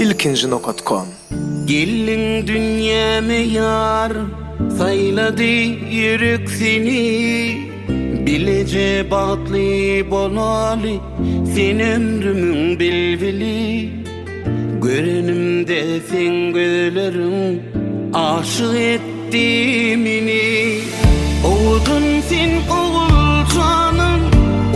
Ilkinji nokat kom. Geldiň dünýäme ýar, saýlady ýürek seni, Bileje bagtly bolaly, sen ömrümiň bilbili. Görenimde seň gözleriň aşyk etdi meni. Owadan sen oguljanym,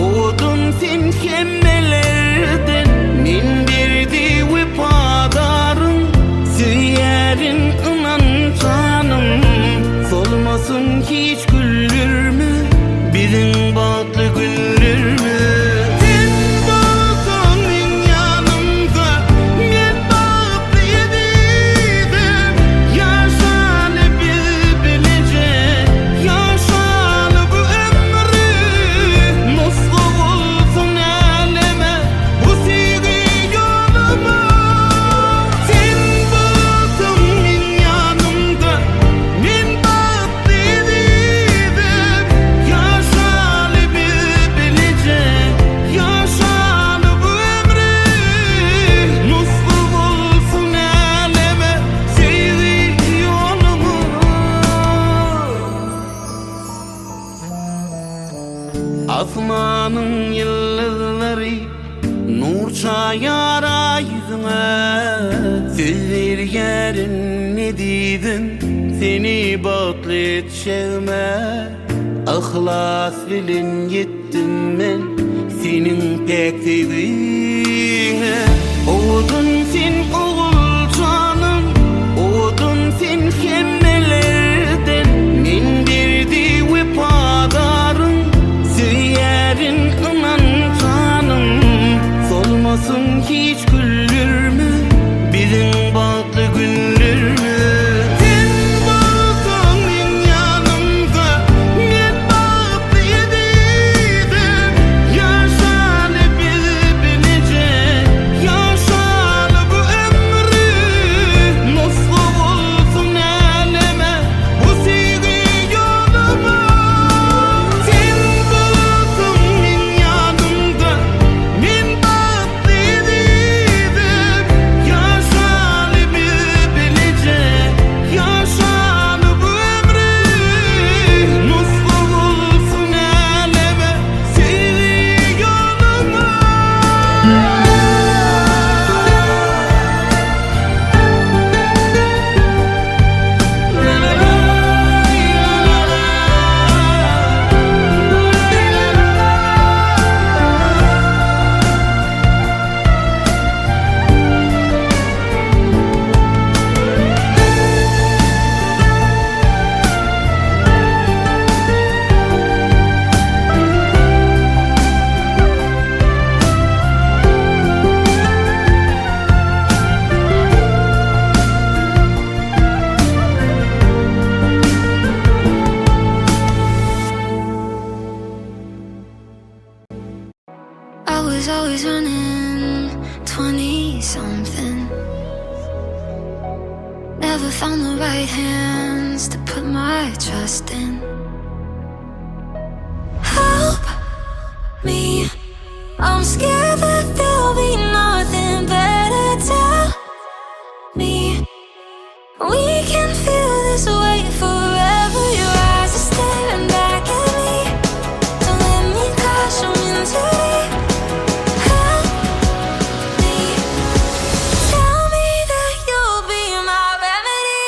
owadan sen hemmelerden. Men berdi wepadarym, söýýärin ynan janym. Solmasyn hiç güllürmi biziň bagtly günlerimiz. Sen bolsaň meň ýanymda, men bagtly ezizim. Ýaşaly biz bileje, ýaşaly bu ömri. Nusga bolsun äleme bu söýgi ýolumyz. Sen bolsaň meň ýanymda, men bagtly ezizim. Ýaşaly biz bileje, ýaşaly bu ömri. Nusga bolsun äleme söýgi ýolumyz. Asmanyň ýyldyzlary nur çaýar aý ýüzüňe. Söz berýärin ezizim, seni bagtly etjegime. Yhlas bilen ýetdim men seniň päk söýgiňe. Owadan sen oguljanym, owadan sen hemmelerden. Men berdi wepadarym, söýýärin ynan janym. Solmasyn hiç güllürmi biziň bagtly günlerimiz. Sen bolsaň meň ýanymda, men bagtly ezizim. Ýaşaly biz bileje, ýaşaly bu ömri. Nusga bolsun äleme bu söýgi ýolumyz. Sen bolsaň meň ýanymda, men bagtly ezizim. Ýaşaly biz bileje, ýaşaly bu ömri. Nusga bolsun äleme söýgi ýolumyz. I was always running 20 something. Never found the right hands to put my trust in. Help me, I'm scared that there'll be nothing better. Tell me we can feel this way forever. Your eyes are staring back at me. Don't let me crash, I'm in too deep. Help me. Tell me that you'll be my remedy.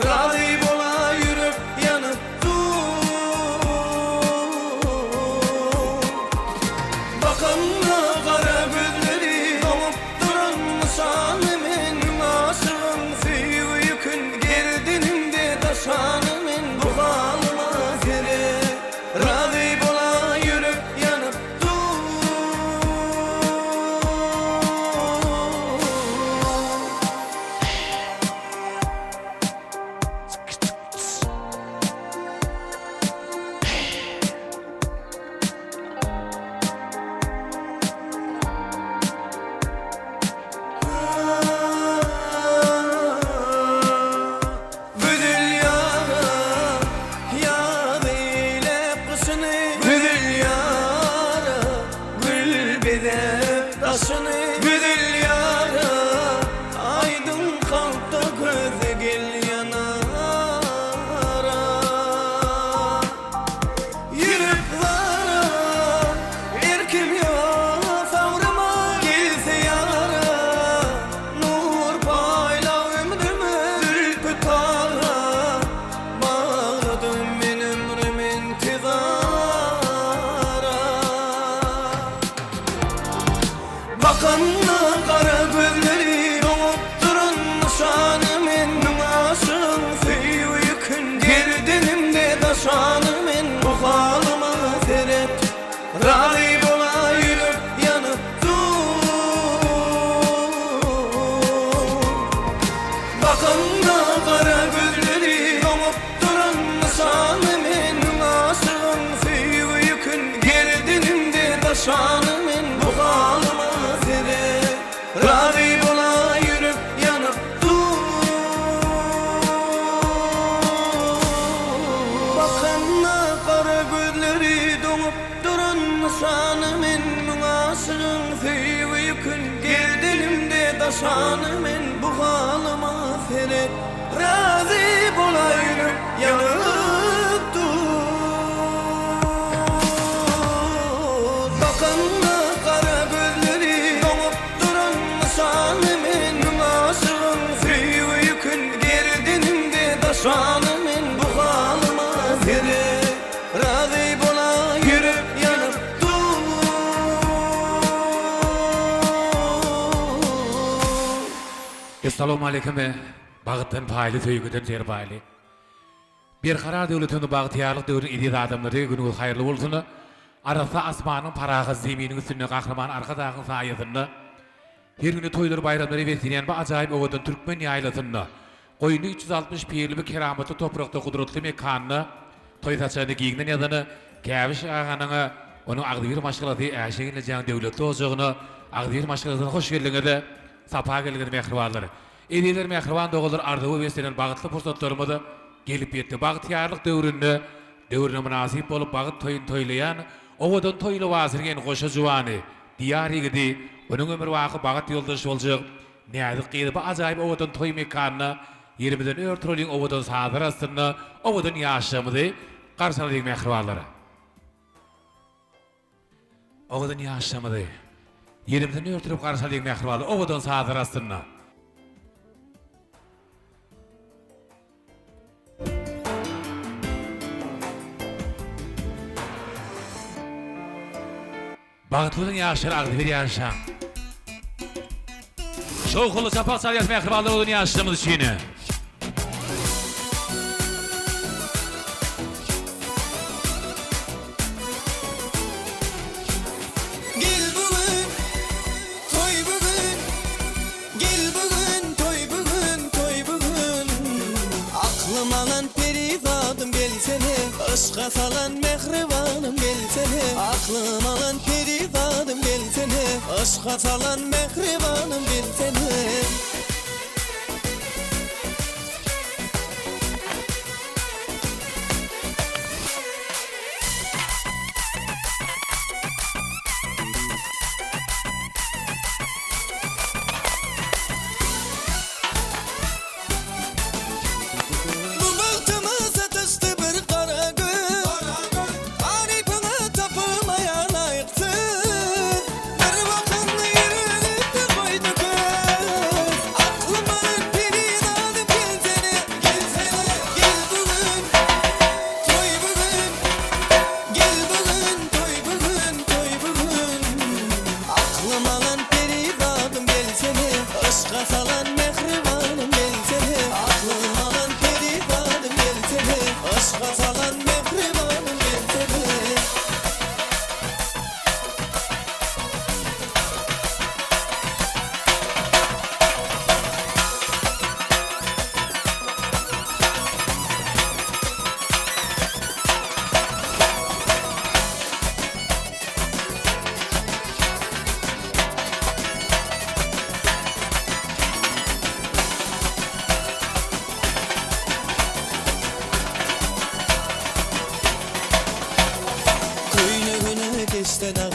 Razy bola ýürek ýanyp dur. Bakanda gara gözleri doňup duran nyşany men Aşygyň söýgi ýükün gerdenimde daşany men Bu halyma seret Razy bola ýürek ýanyp dur. Gözel ýara, ýaz eýläp gyşyny, Gözel ýara, gül bezäp daşyny, Gözel ýara, aýdyň kalpda köze gel ýanara. Ýürek zara, erkim ýok sabryma, Gelse ýara, nur paýla ömrüme, Zülpi tara, bagladym men ömrüm intizara. Bakanda gara gözleri doňup duran nyşany men Aşygyň söýgi ýükün gerdenimde daşany men Bu halyma seret razy bola ýürek ýanyp dur Bakanda gara gözleri doňup duran nyşany men Aşygyň söýgi ýükün gerdenimde daşany men Bu halyma seret Razy bola ýürek ýanyp dur Bakanda gara gözleri doňup duran nyşany men Müň aşygyň söýgi ýükün gerdenimde daşany men Bu halyma seret Razy bola ýürek ýanyp dur. Bakanda gara gözleri doňup duran nyşany men Aşygyň söýgi ýükün gerdenimde daşany men Bu halyma seret razy bola ýürek ýanyp dur. Essalawmaleýkim Bagtdan paýly söýgüden serpaýly. Berkarar döwletimiziň bagtyýarlyk döwrüniň eziz adamlary günüňiz haýyrly bolsun. Arassa asmanyň parahat zeminiň üstünde Gahryman Arkadagyň saýasynda her güni toýlar baýramlara beslenýän bu ajaýyp owadan türkmen ýaýlasynda goýny 360 pirli bu keramatly toprakda gudratly mekanda toý saçagyny giňden ýazan Käbiş aganyň onuň agzybir maşgalasy Äşe gelnejäň döwletli ojagyna agzybir maşgalasyna hoş geldiňiz sapa geldiňiz mähribanlar. Ezizler mähriban doganlar arzuwa beslenen bagtly pursatlarymyz gelip ýetdi. Bagtyýarlyk döwründe döwrüne mynasyp bolup bagt toýuny toýlaýan owadan toý lybasyny geýen goşa juwany, Diýar ýigidi, onuň ömürbaky bagt ýoldaşy boljak näzik gyzy bu ajaýyp owadan toý mekanyna ýerimizden ör turalyň owadan sazlar astynda owadan ýaşlygymyzy garşy alalyň mähribanlar. Owadan ýaşlamyzy ýerimizden örtülip garşy alýan mähribanly owadan sazlar astynda. Bagtly boluň ýaşlar agzybir ýaşaň. Şowhunly çapak çalýas mähribanlar owadan ýaşlamyz üçin. Gel bu gün, toý bu gün, Gel bu gün, toý bu gün, toý bu gün. Aklym alan perizadym gelsene, Yşka salan mähribanym gelsene. Aklym alan perizadym gelsene, Yşka salan mähribanym gelsene. Bu bagtyma sataşdy bir gara göz, Tarypyňa tapylmaýar laýyk söz. Bir bakyňda ýüregimde goýdy köz.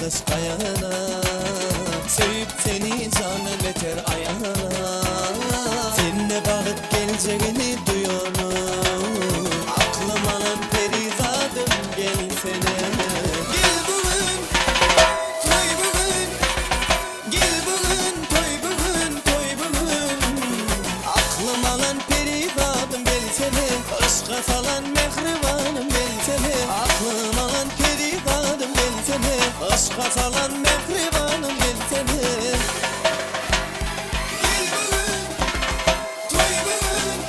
Daş gaýana Söýüp seni jandan beter aýana Sende bagyt geljegini duýanym Aklym alan perizadym gelsene Gel bu gün toý bu gün Gel bu gün toý bu gün toý bu gün Aklym alan perizadym gelsene Yşka salan mähribanym gelsene Aklym alan perizadym gelsene Yşka salan mähribanym gelsene Gel bu gün toý bu gün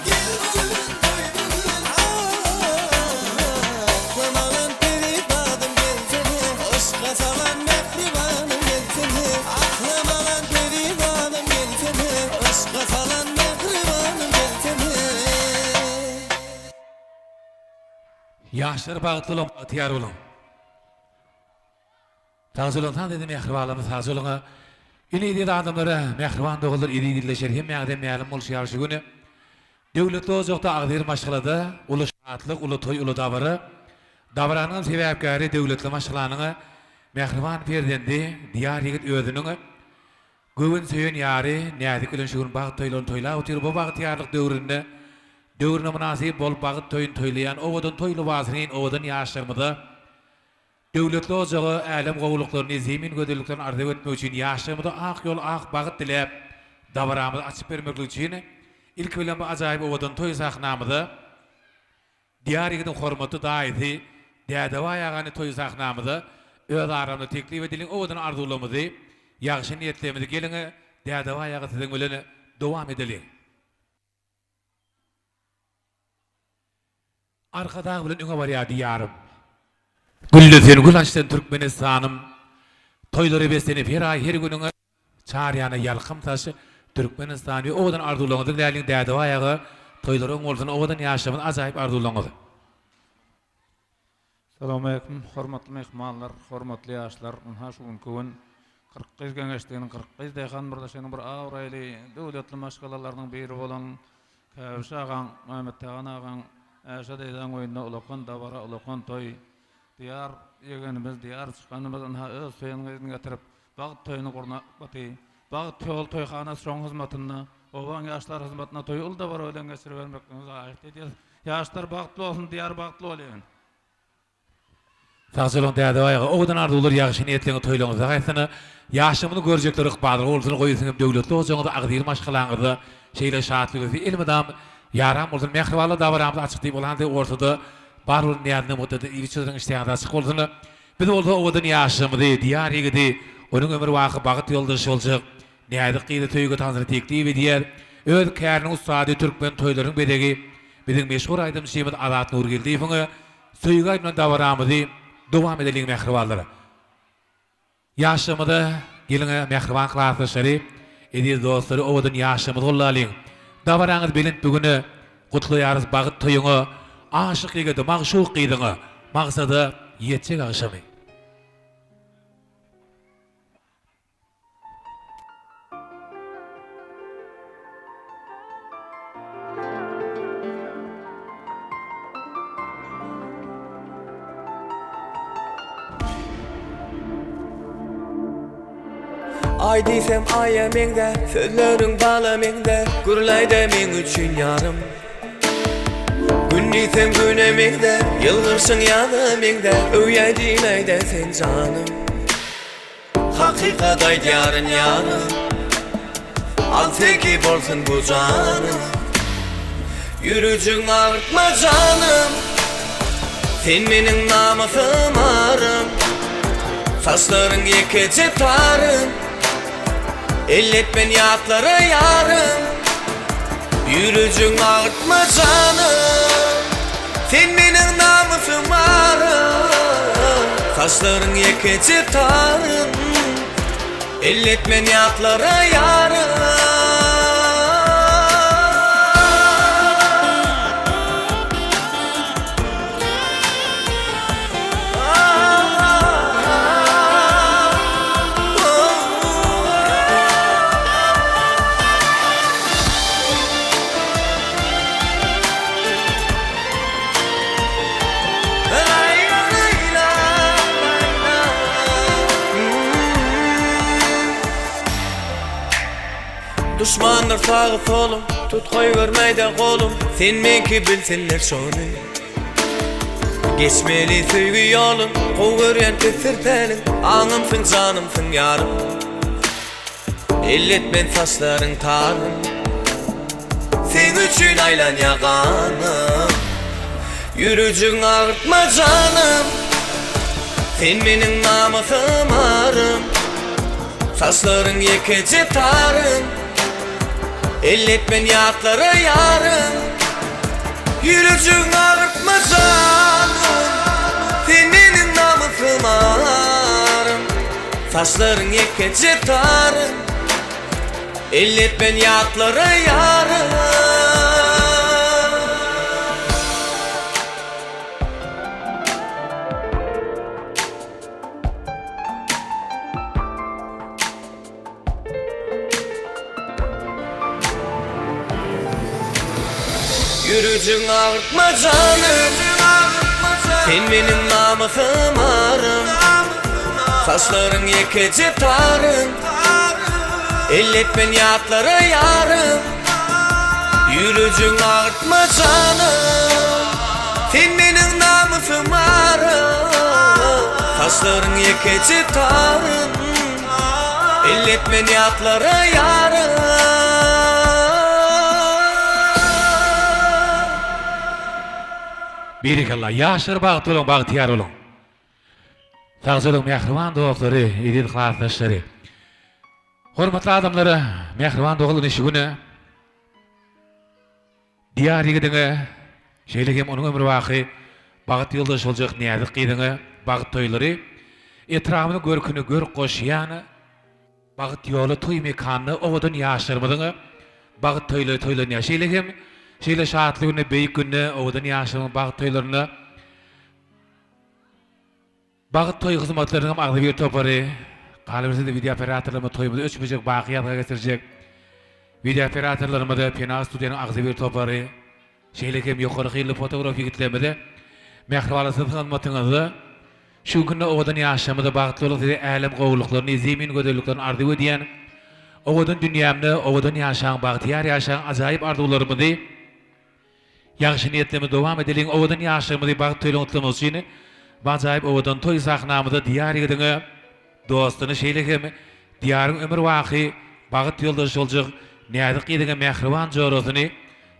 Gel bu gün toý bu gün Aklym alan perizadym gelsene Yşka salan mähribanym gelsene Aklym alan perizadym gelsene Yşka salan mähribanym gelsene. Ýaşlar bagtly boluň bagtyýar boluň. Sagja boluň tans eden mähribanlarymyz sagja boluň. Ine eziz adamlara mähriban doganlar eziz illeşer hemmäňize mälim bolşy ýaly şu gün döwletli ojakda agzybir maşgalada uly şatlyk uly toý uly dabara dabaranyňam sebäpkäri döwletli maşgalanyň mähriban perzendi Diýar ýigit özüniň Göwün söýen ýary Näzik bilen şu gün bagt toýlaryny toýlap otyr. Bu bagtyýarlyk döwründe döwrüne mynasyp bolup bagt toýuny toýlaýan owadan toý lybasyny geýen owadan ýaşlarymyza döwletli ojaga älem gowulyklaryny, zemin gözelliklerini arzuw etmek üçin ýaşlarymyza ak ýol, ak bagt diläp dabaramyzy açyp bermeklik üçin ilki bilen bu ajaýyp owadan toý sahnamyza Diýar ýigidiň hormatly daýysy Dädebaý agany toý sahnamyza öz aramyzda teklip edeliň owadan arzuwlarymyzy, ýagşy niýetlerimizi geliň Dädebaý aga siziň bilen dowam edeliň. Arkadag bilen öňe barýar Diýarym. Gülle sen gül aç sen Türkmenistanym. Toýlara beslenip her aý her günüň Çar ýana ýalkym saç Türkmenistan we owadan arzuwlaryňyzy diläliň Dädebaý aga toýlar öň bolsun owadan ýaşamyz ajaýyp arzuwlaryňyz. Salowmaleýkim hormatly myhmanlar, hormatly ýaşlar, ynha şu günki gün Kyrkgyz geňeşliginiň Kyrkgyz daýhan birleşiginiň bir abraýly, döwletli maşgalalarynyň biri bolan Käbiş agaň, Mämmettagan agaň, Äşe daýzaň öýünde ulakan dabara, ulakan toý. Diýar ýegenimiz, diýar çykanymyz ynha öz söýen gyzyny getirip, bagt toýuny gurnapdy. Bagt ýol toýhanasy şoň hyzmatynda. Obaň ýaşlary hyzmatynda toýy uly dabara bilen geçiribermekligiňizi haýyşt edýäs. Ýaşlar bagtly bolsun, Diýar bagtly bol ýegen. Sagja boluň Dädebaý aga owadan arzuwlar ýagşy niýetleňiz toýlaňyzda gaýtsyna ýaşlygymyzy görjekler ykbalyňyz bolsun goýulsyn hem döwletli ojagyňyzda agzybir maşgalaňyzda şeýle şatlyk ösüp elmydam ýaran bolsun mähribanlar dabaramyz açyk diýip olandy ortada Bar boluň näz-nygmatlarda iýip-içiň işdäňiz açyk bolsun. Biz bolsa owadan ýaşlygymyzy, Diýar ýigidi, onuň ömürbaky bagyt ýoldaşy boljak näzik gyzy söýgi tansyny teklip edýär. Öz käriniň ussady, türkmen toýlarynyň bezegi, biziň meşhur aýdymçymyz Azat Nurgeldiýewiň Söýgi aýdymyny dabaramyzy dowam edeliň mähribanlar. Ýaşlygymyza geliň mähriban klasdaşlary, eziz dostlary owadan ýaşlygymyzy gollalyň. Dabaraňyz belent bu güne gutlaýarys bagyt toýuňa, aşyk ýigidi, magşuk gyzyňa, maksada ýetjek agşamy. Aý diýsem aýa meňzär, sözleriň bala meňzär, Gürläýdä meň üçin ýarym. Gün diýsem güne meňzär, ýylgyrşyň ýaza meňzär, Öwýä diýmäýdä sen janym. Hakykat aýdýaryn ýarym Al teki bolsun bu janym Ýürejiň agyrtma janym Sen meniň namysym arym Saçlaryň ýekeje tarym Elletmen ýatlara ýarym Ýürejiň agyrtma janym Sen meniň namysym arym Saçlaryň ýekeje taryn Elletmen ýatlara ýarym. Duşmandyr sagy solum Tut goýbermäýdä golum Sen meňki bilsinler şony Geçmeli söýgi ýolun Gowy görýän pessir päliň Aňymsyň janymsyň ýarym Elletmen saçlaryň taryn Seň üçin aýlanýa ganym Ýürejigiň agyrtma janym Sen meniň namysym arym Saçlaryň ýekeje taryn Elletmen ýatlara ýarym Ýürejigiň agyrtma janym Sen meniň namysym arym Saçlaryň ýekeje taryn Elletmen ýatlara ýarym. Ýürejigiň agyrtma janym Sen meniň namysym arym Saçlaryň ýekeje taryn Elletmen ýatlara ýarym Ýürejigiň agyrtma janym Sen meniň namysym arym Saçlaryň ýekeje taryn Elletmen ýatlara ýarym. Berekella ýaşlar bagtly boluň bagtyýar boluň. Sagja boluň mähriban dostlary, eziz klasdaşlary. Hormatly adamlar, mähriban dogan şu güne Diýar ýigidiňe, şeýle hem onuň ömürbaky bagt ýoldaşy boljak näzik gyzyňa bagt toýlary, etrabymyzyň görküne görk goşýan Bagt ýoly toý mekanynda owadan ýaşlarymyzyň bagt toýlary toýlanýar. Şeýle hem şeýle şatly günde, beýik günde owadan ýaşlarymyzyň bagt toýlarynda Bagt toý hyzmatlarynyň hem agzybir topary, galyberse-de wideooperatorlarymyz toýumyzy öçmejek baky ýazga getirjek wideooperatorlarymyza Pena studiýanyň agzybir topary, şeýle hem ýokary hilli fotograf ýigitlerimize mähribanlyk siziň hyzmatyňyzda. Şu günde owadan ýaşlarymyza bagtly boluň size älem gowulyklaryny, zemin gözelliklerini arzuw edýän. Owadan dünýämde owadan ýaşaň, bagtyýar ýaşaň, ajaýyp arzuwlarymyzy Ýagşy niýetlerimizi dowam edeliň owadan ýaşlygymyzy bagt toýly gutlamak üçin bu ajaýyp owadan toý sahnamyza Diýar ýigidiňe dostuny şeýle hem Diýaryň ömür baky bagyt ýoldaşy boljak näzik gyzyňa mähriban jorasyny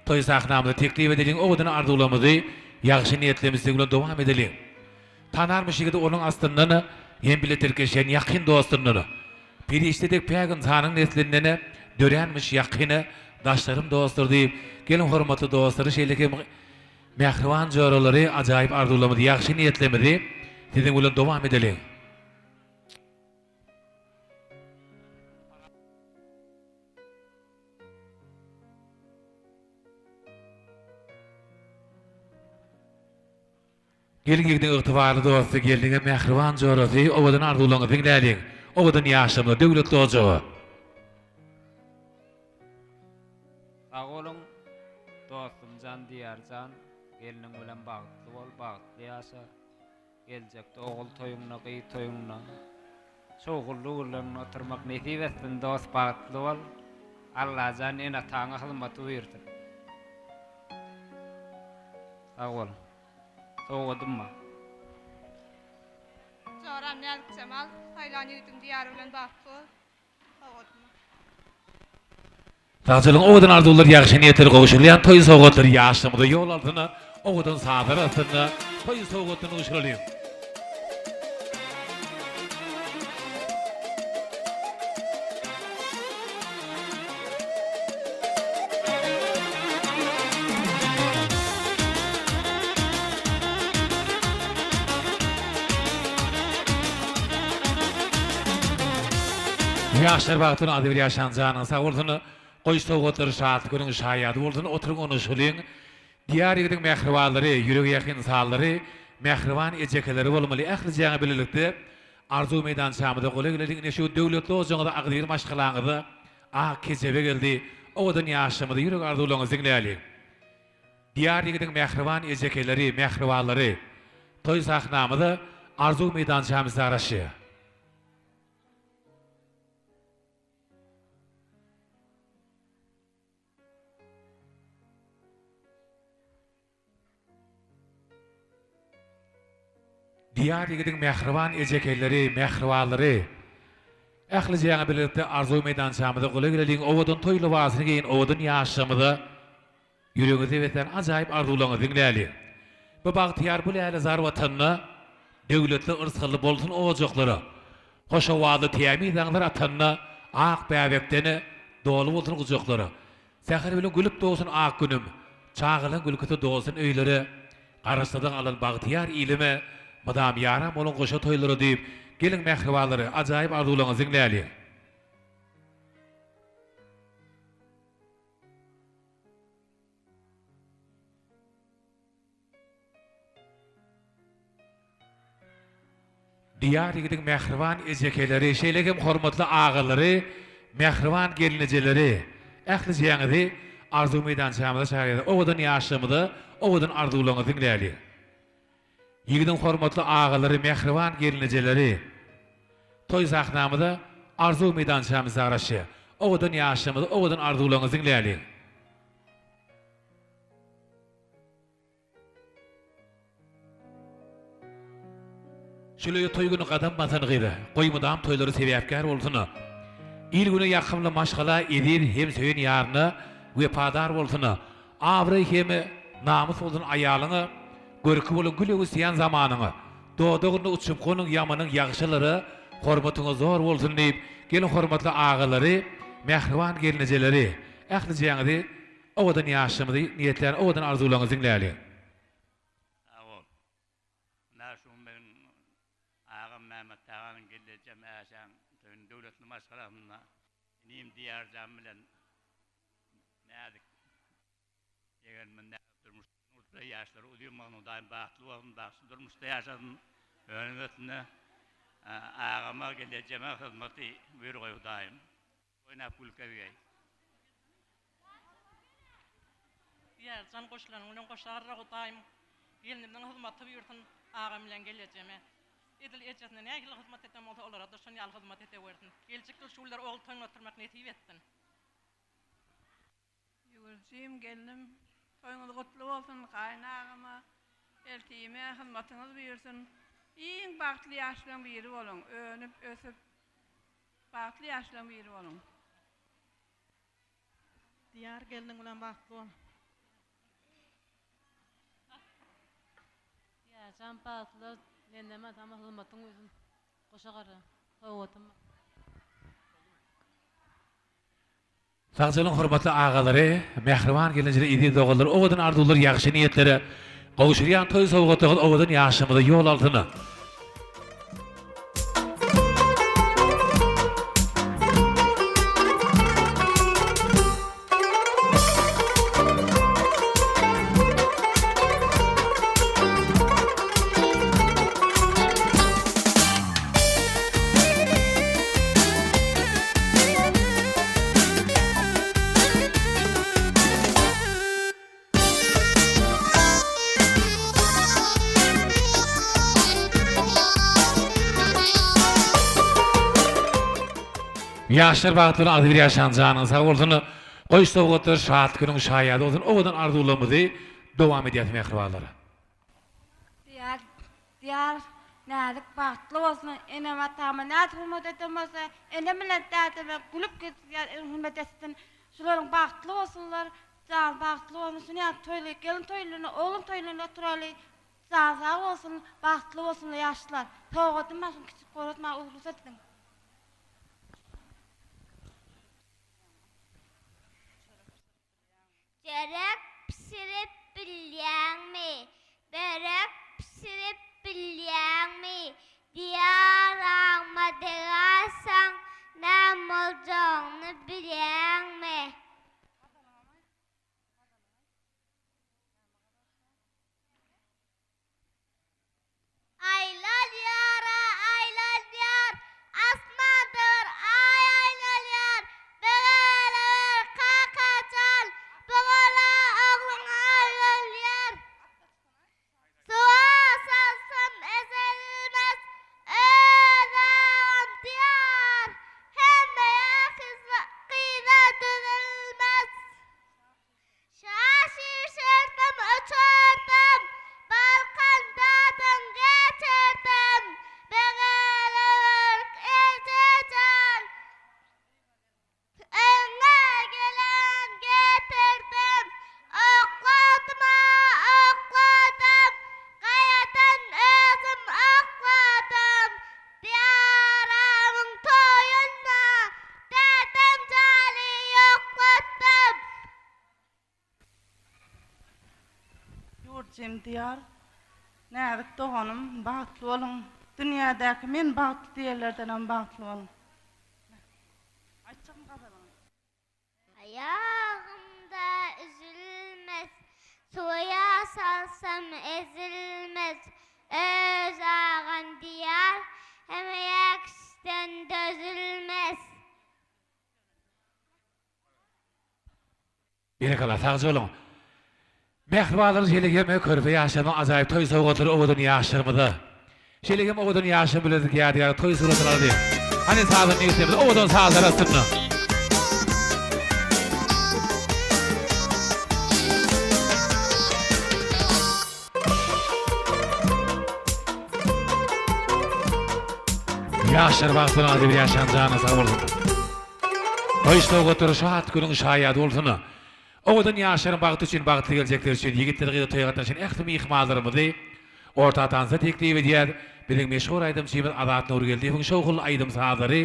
toý sahnamyza teklip edeliň owadan arzuwlarymyzy ýagşy niýetlerimizi siziň bilen dowam edeliň. Tanarmyş ýigidi onuň astyndan hem bile tirkeşýän ýakyn dostundan. Perişde dek päk ynsanyň neslinden döränmiş ýakyn daşlarym dostlar diýip, geliň hormatly dostlary şeýle hem mähriban joralary ajaýyp arzuwlarymyzy ýagşy niýetlerimizi siziň bilen dowam edeliň. Gelin ýigidiň ygtybarly dosty, gelniňem mähriban jorasy, owadan arzuwlaryňyzy diňläliň. Owadan ýaşlarymyza, döwletli ojaga. Sag boluň dostumjan Diýarjan gelniň bilen bagtly bol bagtly ýaşa geljekde ogul toýuňda gyz toýuňda şowhunly günlerinde oturmak nesip etsin dos bagtly bol Allajan ene ataňa hyzmaty buýursyn. Sag boluň. Sowgadym bar. Joram Näzik Jemal, saýlan ýigidiň diýary bilen bagtly bol. Sowgadym bar. Sagçylygyň owadan arzuwlar ýagşy niýetler gowşurylýan toý sowgatlary ýaşlygymyza ýol alsyn owadan sazlar astynda toý sowgatlaryny gowşuralyň. Ýaşlar bagtyny adybir ýaşaň janyň sag bolsun goý sowgatlary şatlyk günüň şaýady bolsun oturyň onuşalyň Diýar ýigidiň mähribanlary ýürege ýakyn ynsanlary mähriban ejekeleri bolmaly ählijäňe bilelikde Arzuw meýdançamyza golaý geleliň ine şu döwletli ojagyňyza agzybir maşgalaňyza ak kejebe geldi owadan ýaşlarymyza ýürek arzuwlaryňyzy diňläliň Diýar ýigidiň mähriban ejekeleri mähribanlary toý sahnamyza Arzuw meýdançamyzda garaşýar. Diýar ýigidiň mähriban ejekeleri, mähribanlary! Ählijeňe bilelikde arzuw meýdançamyza golaý geleliň, owadan toý lybasyny geýen owadan ýaşlarymyza ýüregiňizde beslän ajaýyp arzuwlaryňyzy diňläliň. Bu bagtyýar bu lälezar Watanda döwletli yrsgally bolsun ojaklara, hoş owazly tämiz daňlar atanda ak bäbekden doly bolsun gujaklara. Säher bilen gülüp dogsun ak günüm, Çagalaň gülküsi dolsun öýlere, Garaşsyzlyk alan bagtyýar ilime, Mydam ýaran boluň goşa toýlara diýip, geliň mähribanlary, ajaýyp arzuwlaryňyzy diňläliň. Diýar ýigidiň mähriban ejekeleri, şeýle hem hormatly agalary, mähriban gelnejeleri, ählijäňizi arzuw meýdançamyza çagyrýarys. Owadan ýaşlygymyza owadan arzuwlaryňyzy diňläliň. Ýigidiň hormatly agalary, mähriban gelnejeleri, toý sahnamyza arzuw meýdançamyzda garaşýar. Owadan ýaşlygymyza owadan arzuwlaryňyzy diňläliň. Şul öýe toý güni gadam basan gyza, Goý mydam toýlary sebäpkär bolsun. Il-güne ýakymly maşgala eziz hem söýen ýaryna wepadar bolsun. Abraý hem namys bolsun aýalyňa, Görki bolan gül öwüsýän zamanyňa. Dodagynda uçup gonuň ýamanyň ýagşylara hormatyňyz zor bolsun diýip, geliň hormatly agalary, mähriban gelnejeleri, ählijäňizi Owadan ýaşlygymyzy niýetlän owadan arzuwlaryňyzy diňläliň. Sag bol. Ynha şu gün meniň agam Mämmet aganyň gelnejem Äşäň toýuny döwletli maşgalasynda inim Diýarjan bilen Näzik ýegenimiz Näzik durmuş guruplar ýaşlary uzyn bolsun Hudaýym bagtly bolsun bagtly durmuşda ýaşasyn önüm ösünde agama gelnejeme hyzmaty buýurgaý Hudaýym. Oýnap gülkezgeý. Diýarjan goşulanyň bilen goşarra Hudaýym gelnimniň hyzmaty buýursyn agam bilen gelejeme. Edil ejesine nähili hyzmat eden bolsa olarada şon ýaly hyzmat edewersin. Geljek ýyl şu günler ogul toýuny oturmak nesip etsin. Ýüwürjim gelnim toýuňyz gutly bolsun gaýyn agama eltime hyzmatyňyz buýursyn iň bagtly ýaşlaň biri boluň önüp ösüp bagtly ýaşlaň biri boluň. Diýar gelniň bilen bagtly bol. Diýarjan bagtly menden adama hyzmatyň buýursun goşa gara sowgatym bar. Sagjalyň hormatly agalary, mähriban gelinjeri eziz doganlar, owadan arzuwlar, ýagşy niýetlere gowşurýan toý sowgatlaryňyz owadan ýaşymyza ýol alsyn! Ýaşlar bagtly boluň agzybir ýaşaň janyňyz sag bolsun goý sowgatlar şatlyk günüň şaýady bolsun owadan arzuwlarymyzy dowam edýäs mähribanlar. Diýar Diýar Näzik bagtly bolsun enem atama nädip hürmet eden bolsa enem bilen dädeme gülüp gitýär hürmet etsin şularyň bagtly bolsunlar jany bagtly bolsun şuny ýaly toýly gelin toýlaryna oglan toýlaryna oturaly jany sag bolsun bagtly bolsunlar ýaşlar sowgadym bar şuny kiçijik gorat maňa rugsat ediň. Çörek bişirip bilýäňmi? Börek bişirip bilýäňmi? Diýar agma degasaň, näme boljagyny bilýäňmi? Aýlanýar-a, aýlanýar, Asmanda bir aý aýlanýar. Begenewer, kaka jan, Bu gala ogluň aýlanýar. Suwa salsam ezelmez, Öz agam diýar. Hemme ýakyzly. Ýurjym Diýar, Näzik doganym, bagtly boluň. Dünýädäki men bagtly diýenlerdenem bagtly boluň. Aýtjakmy gazalyňy? Aýagymda üzülmez, Suwa salsam ezilmez, Öz agan Diýar, Hemmeýä kişiden dözülmez. Berekella sagja boluň. Mähribanlar şeýle hem körpe ýaşlarynyň ajaýyp toý sowgatlary owadan ýaşlarymyza. Şeýle hem owadan ýaşlar bilezik ýadygärlik toý suratyny aldy. Hany sazanda ýigitlerimiz owadan sazlar astynda. Ýaşlar bagtly agzybir ýaşaň janyň sag bolsun. Toý sowgatlary şat günüň şaýady bolsun. Owadan ýaşlaryň bagty üçin bagtly geljekleri üçin ýigitler gyzlar toýa gatnaşan ähli myhmanlarymyzy orta tansa teklip edýär. Biziň meşhur aýdymçymyz Azat Nurgeldiýewiň şowhunly aýdym sazlary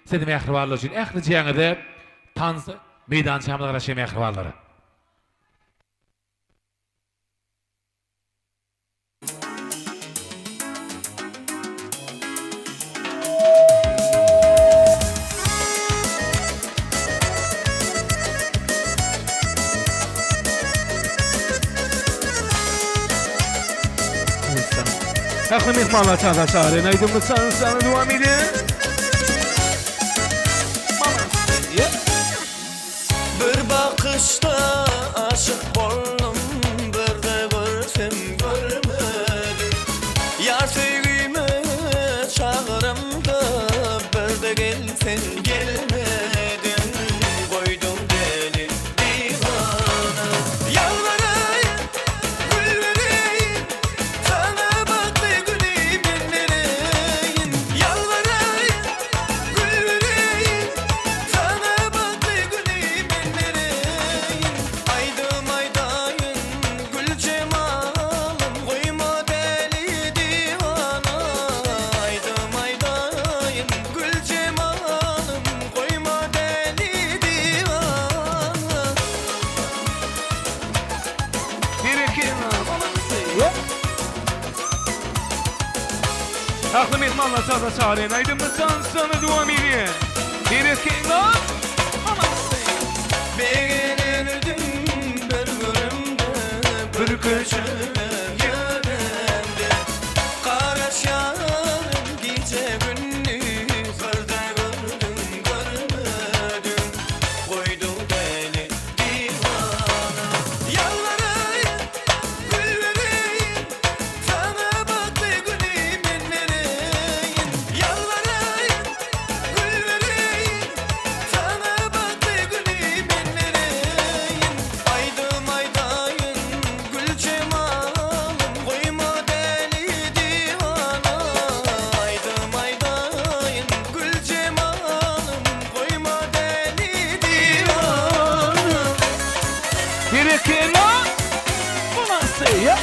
siz mähribanlar üçin ählijäňize tans meýdançamyza garaşýar mähribanlar. Ähli myhmanlar çaga çagyrýan aýdymyz çagyryşlaryny dowam edýär. Bir bakyşda aşyk boldum Birde görsem görmedim Ýar söýgime çagyramda Birde gel sen gelmediň Goýduň deli diwana Ýalbaraýyn gül bereýin Saňa bagtly güni men bereýin Ýalbaraýyn gül bereýin Saňa bagtly güni men bereýin Aýdym aýdaýyn gül jemalym Goýma däli diwana Aýdym aýdaýyn gül jemalym Goýma däli diwana. Ähli myhmanlar çaga çagyrýan aýdymyz tansyny dowam edýär. Berekella! Begenerdim bir göremde, bir köçede ýöremde. Garaşýaryn gije-gündiz, birde gördüm, görmedim. Goýduň däli diwana. Ýalbaraýyn, gül bereýin, Saňa bagtly güni men bereýin Ýalbaraýyn, gül bereýin Saňa bagtly güni men bereýin Aýdym aýdaýyn, gül jemalym Goýma däli diwana Aýdym aýdaýyn, gül jemalym Goýma däli diwana. Berekella! Bolanseýa!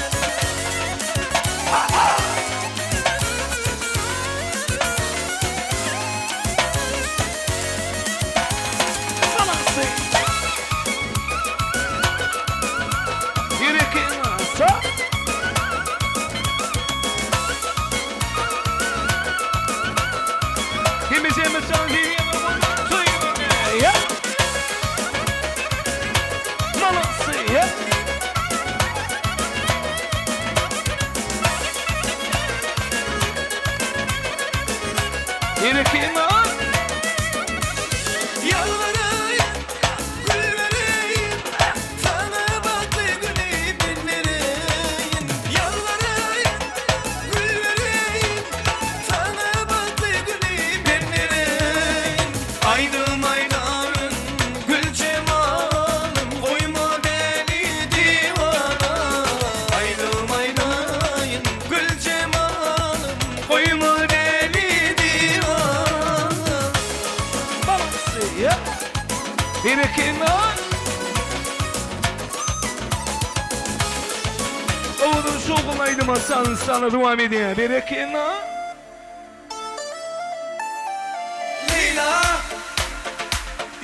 Ýalbaraýyn, gül bereýin, Saňa bagtly güni men bereýin. Ýalbaraýyn, gül bereýin, Saňa bagtly güni men bereýin. Aýdym aýdaryn, gül jemalym, Goýma däli diwana. Aýdym aýdaýyn, gül jemalym, Goýma däli diwana. Owadan şowhunly aýdyma tans-sana dowam edýär. Berekella! Leýla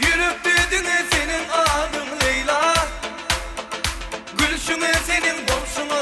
Ýürekde diňe seniň adyň Leýla Gülşüňe seniň bolşuňa.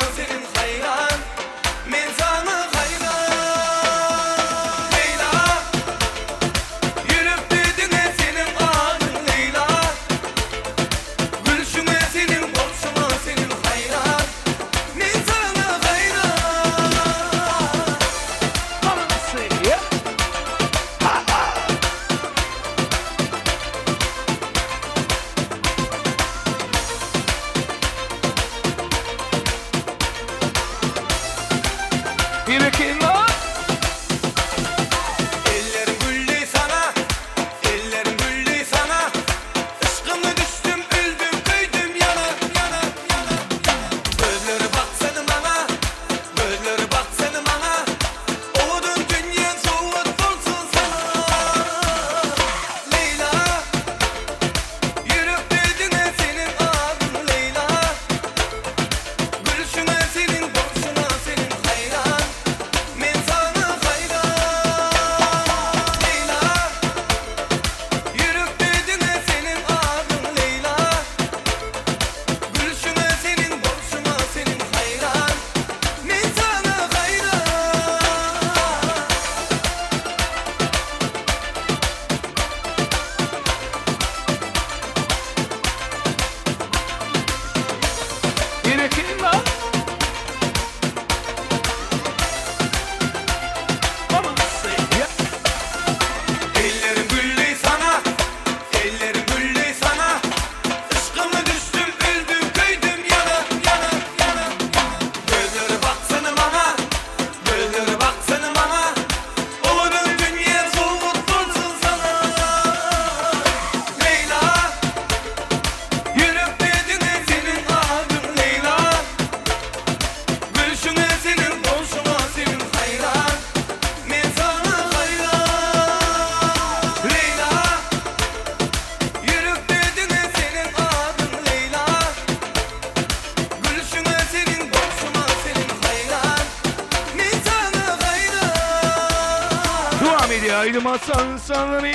Aýdyma salsaňmy?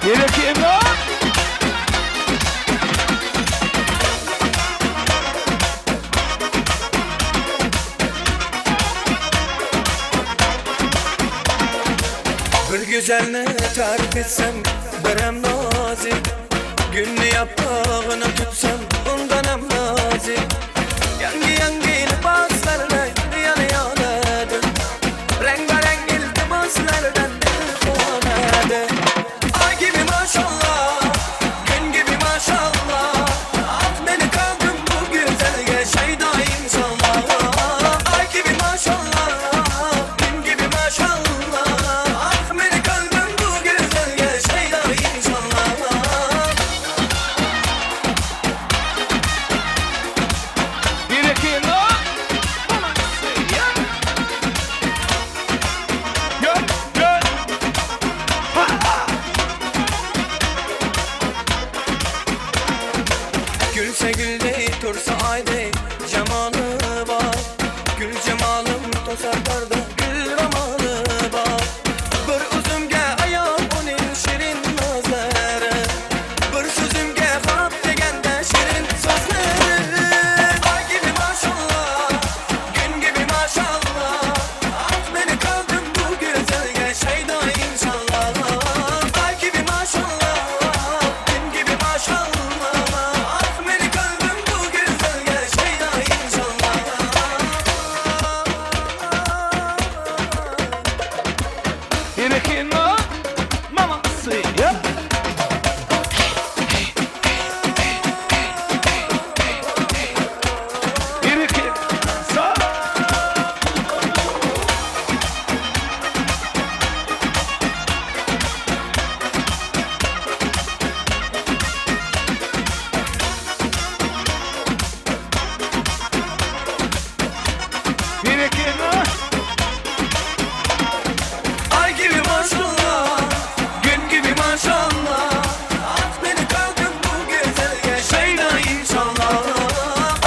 Berekella! Bir güzelini tarif etsem birem nazik Gülni yaprağını tutsam ondanam nazik Yangi yangi libaslarla yanı yanadı Rengarenk iltimaslardan dilxonadı Ay gibi maşallah, gün gibi maşallah At beni kaldım bu güzelge şeyda inşallah Ay gibi maşallah, gün gibi maşallah Ah beni kalbim bu güzelge şeyda inşallah Berekella! Gel, gel! Gülse gül dey, tursa ay dey, cemalı var Gül cemalım tosarlarda gül romanı var Bir üzümge ayam onun şirin nazları Bir sözümge hap degende şirin sözleri Ay gibi maşallah, gün gibi maşallah At beni kaldım bu güzelge şeyda inşallah Ay gibi maşallah, gün gibi maşallah Ah beni kalbim bu güzelge şeyda inşallah Berekella! Mamasy! Ya! Berekella! Berekella! Ay gibi maşallah, gün gibi maşallah At beni kalkın bu güzelge şeyda inşallah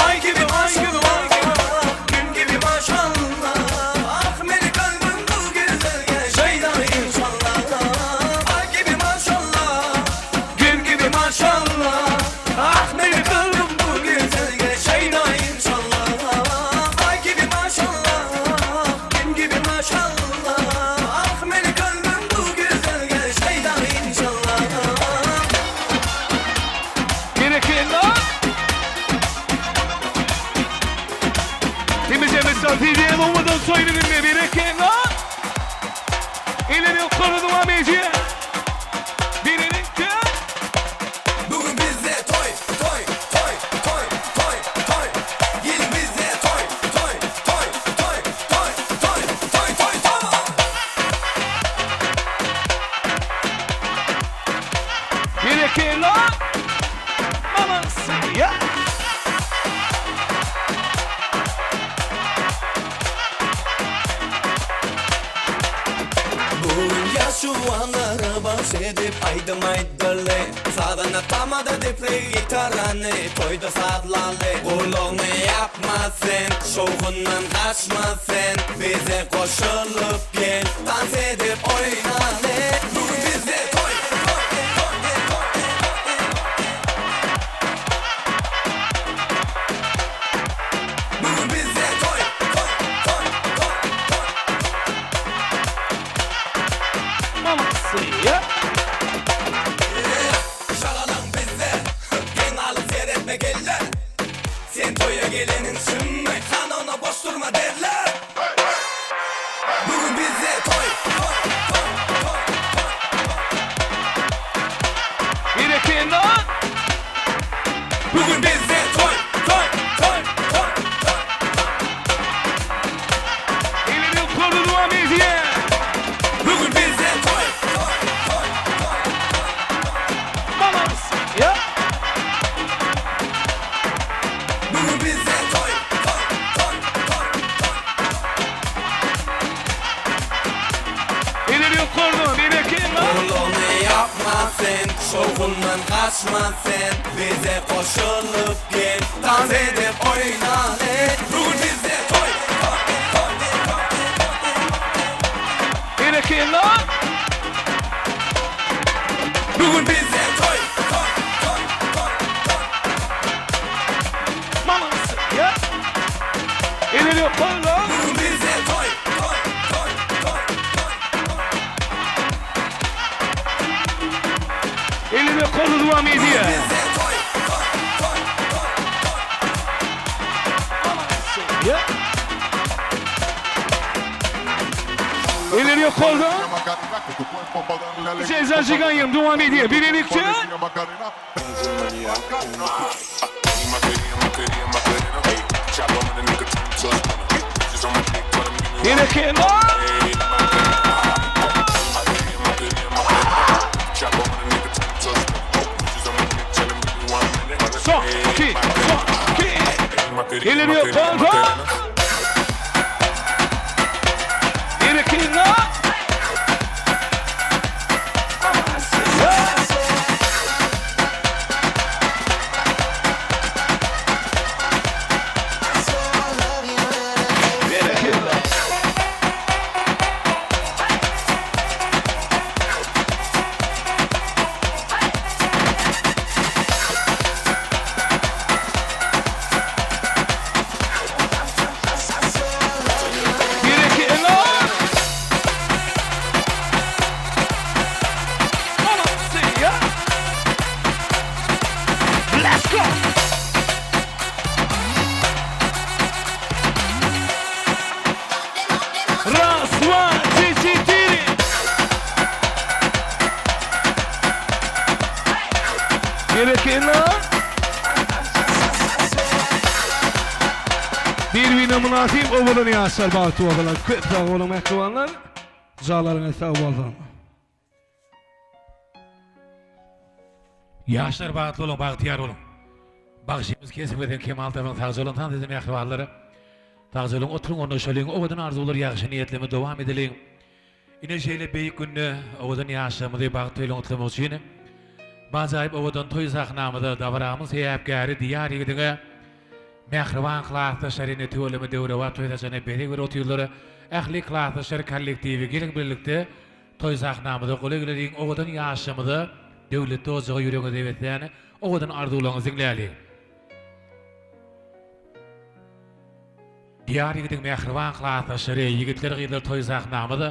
Ay gibi maşallah, gün gibi maşallah Ah beni kalbim bu güzelge şeyda inşallah Ay gibi maşallah, gün gibi maşallah Ah beni kalbim bu güzelge şeyda inşallah Ay gibi maşallah, gün gibi maşallah Ah beni kalbim bu güzelge şeyda inşallah Berekella! Temiz misafirliğe olmadan soyunun berekella! Elini yukarı devam ediyor. Birinin Bugün bizde toy toy toy toy toy toy Gelin bizde toy toy toy toy toy toy toy toy toy Berekella! Maması ya! Bugün yaşuanlara bahsedip aydım aydırlı Sazına tamada depre gitarını Toyda sazlalı Kulağını yapma sen Şoğundan kaçma sen Bize koşulup gel Dans edip oynalı Bugün bizde toy toy toy toy Bugün bizde toy toy toy toy toy Maması ya! Şalalan bizde Gen alıp seyretme geller Sen toya gelenin şimdi Kanona boş durma derler Bugün bizde toy toy toy. sen Şowhundan gaçma sen Bize goşulyp gel Tans edip oýnaly Bu gün bizde toý toý toý toý Berekella. Bu gün bizde toý toý toý toý toý Mamasy ya. Elini kolla. Bu gün bizde toý toý toý toý toý Elini kolu devam ediyor. Bizde toý toý toý toý Ya. Elini kolda. Ceza Jiganyım devam ediyor. Birlikte. Berekella. Son, iki, son, iki. Elini kolda. Berekella. Berekella. Berekella. Mamasy ya. Let's go. Raz, dwa, trzy, cztery. Berekella. Bir-birine münasip owadan ýaşlar bagtly boldular. Köp sag boluň mähribanlar. Jalaryňyz sag bolsun. Ýaşlar bagtly boluň, bagtyýar boluň. Bagşymyz kesmeden kemal tapyň, sagja boluň, tans edin mähribanlar. Sagja boluň, oturyň oňlaşalyň, owadan arzuwlar, ýagşy niýetlerimizi dowam edeliň. Ine şeýle beýik günde owadan ýaşlarymyzy bagt toýuna gutlamak üçin bu ajaýyp owadan toý sahnamyza dabaramyň sebäpkäri Diýar ýigidiňe mähriban klasdaşlary ine tüweleme döwrebap toý saçagyna bezeg berip otyrlar. Ähli klasdaşlar kollektiwi geliň birlikde toý sahnamyza golaý geleliň owadan ýaşlarymyza döwletli ojaga ýüregiňize beslän owadan arzuwlaryňyzy diňläliň. Diýar ýigidiň mähriban klasdaşlary, ýigitler gyzlar toý sahnamyz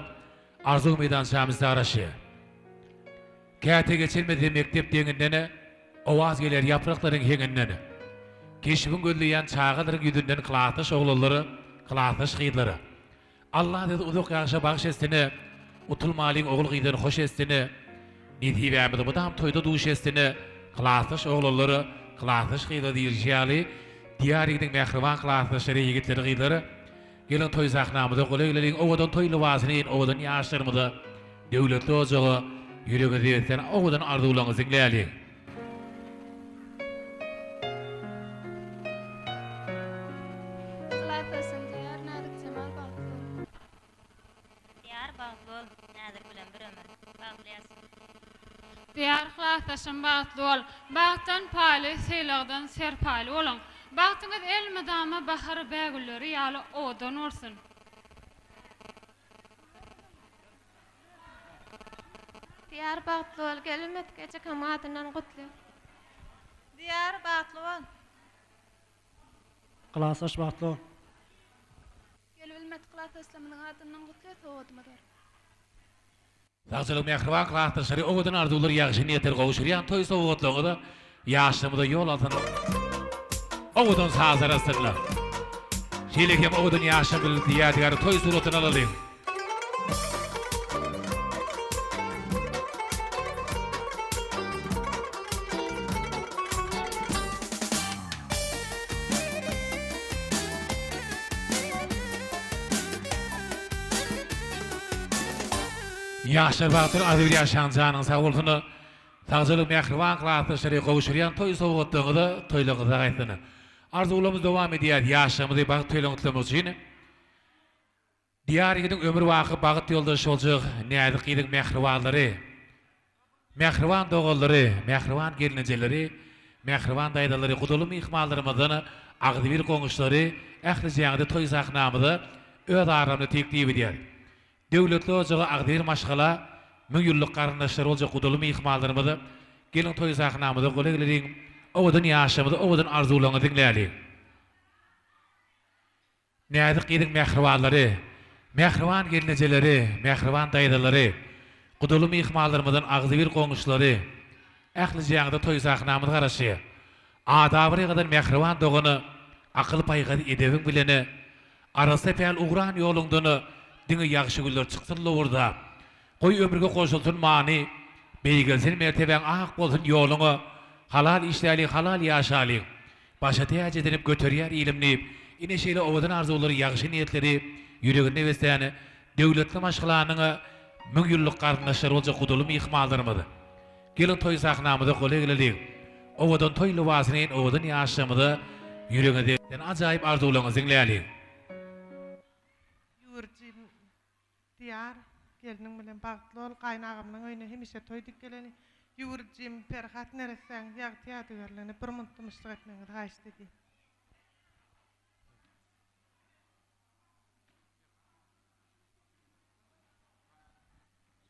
arzuw meýdançamyzda garaşýar. Käte geçilmese mekdep deňinden, Owaz geler ýapraklaryň heňinden. Keşbiň gözleýän çagadyr ýüzünden Klasdaş oglanlar, klasdaş gyzlar. Allah sizi uzak ýaşa bagş etsine, Utulmalyň ogul-gyzdan hoş etsine. Nesibämiz mydam toýda duş etsine, Klasdaş oglanlar, klasdaş gyzlar diýilişi ýaly, Diýar ýigidiň mähriban klasdaşlary, ýigitleri, gyzlary, geliň toý sahnamyza golaý geleliň, owadan toý lybasyny geýen owadan ýaşlarymyza, döwletli ojaga ýüregiňizi beslän owadan arzuwlaryňyzy diňläliň. Klasdaşym Diýar Näzik Jemal bagtly bol. Diýar bagtly bol Näzik bilen bir ömür bagtly ýaşa. Diýar klasdaşym bagtly bol. Bagtdan paýly, sylagdan serpaýly boluň. Bagtyňyz elmydama bahar bägülleri ýaly owadan bolsun. Diýar bagtly bol. Gelmedik ejekäm adyndan gutly. Diýar bagtly bol. Klasdaş bagtly bol. Gelibilmedik klasdaşlarymyzyň adyndan gutly sowgadymyz bar. Sagçylyk mähriban klasdaşlary owadan arzuwlar ýagşy niýetler gowşurýan toý sowgatlaryňyza ýaşlygymyza ýol alsyn owadan sazlar astynda. Şeýle hem owadan ýaşlar birlikde ýadygärlik toý suratyny alalyň. Ýaşlar bagtly aziz ýaşaň janyň sag bolsun sagjalyk mähriban klasdaşlary gowşurýan toý sowgatlaryňyza toýlaryňyza gaýtsyn arzuwlarymyz dowam edýär ýaşlarymyzy bagt toýlaryny gutlamak üçin Diýar ýigidiň ömür baky bagyt ýoldaşy boljak näzik gyzyň mähribanlary. Mähriban doganlary, mähriban gelnejeleri, mähriban daýzalary, gudaly myhmanlarymyzdan agzybir goňşulary ählijäňizi toý sahnamyza öz aramyzda teklip edýäris. Döwletli ojaga agzybir maşgala, müňýyllyk garyndaşlar boljak gudaly myhmanlarymyz, geliň toý sahnamyza golaý geleliň, owadan ýaşlarymyzy owadan arzuwlaryňyzy diňläliň. Näzik gyzyň mähribanlary, mähriban gelnejeleri, mähriban daýzalary, gudaly myhmanlarymyzdan agzybir goňşulary, ählijäňize toý sahnamyz garaşýar. Adabyry gazan mähriban dogana, akyl-paýhas edebiň bilene, arassa päl ugran ýoluňdan diňe ýagşy güller çyksyn lowurdap. Goý ömürge goşulsyn many, beýgelsin mertebäň ak bolsun ýoluňa, halal işläliň halal ýaşalyň. Başa täç edinip göterýär ilim diýip, ine şeýle owadan arzuwlary ýagşy niýetleri ýüreginde beslän döwletli maşgalanyň müňýyllyk garyndaşlary boljak gudaly myhmanlarymyz. Geliň toý sahnamyza golaý geleliň. Owadan toý lybasyny geýen owadan ýaşlarymyza ýüregiňizde beslän ajaýyp arzuwlaryňyzy diňläliň. Ýüwürjim Diýar, gelniň bilen bagtly bol, gaýynagamynyň öýüne hemişe toý dik geleni. Ýüwürjim Perhat neressäň ýagty ýadygärligine bir munt dymyşlyk etmegiňizi haýyşt edýän.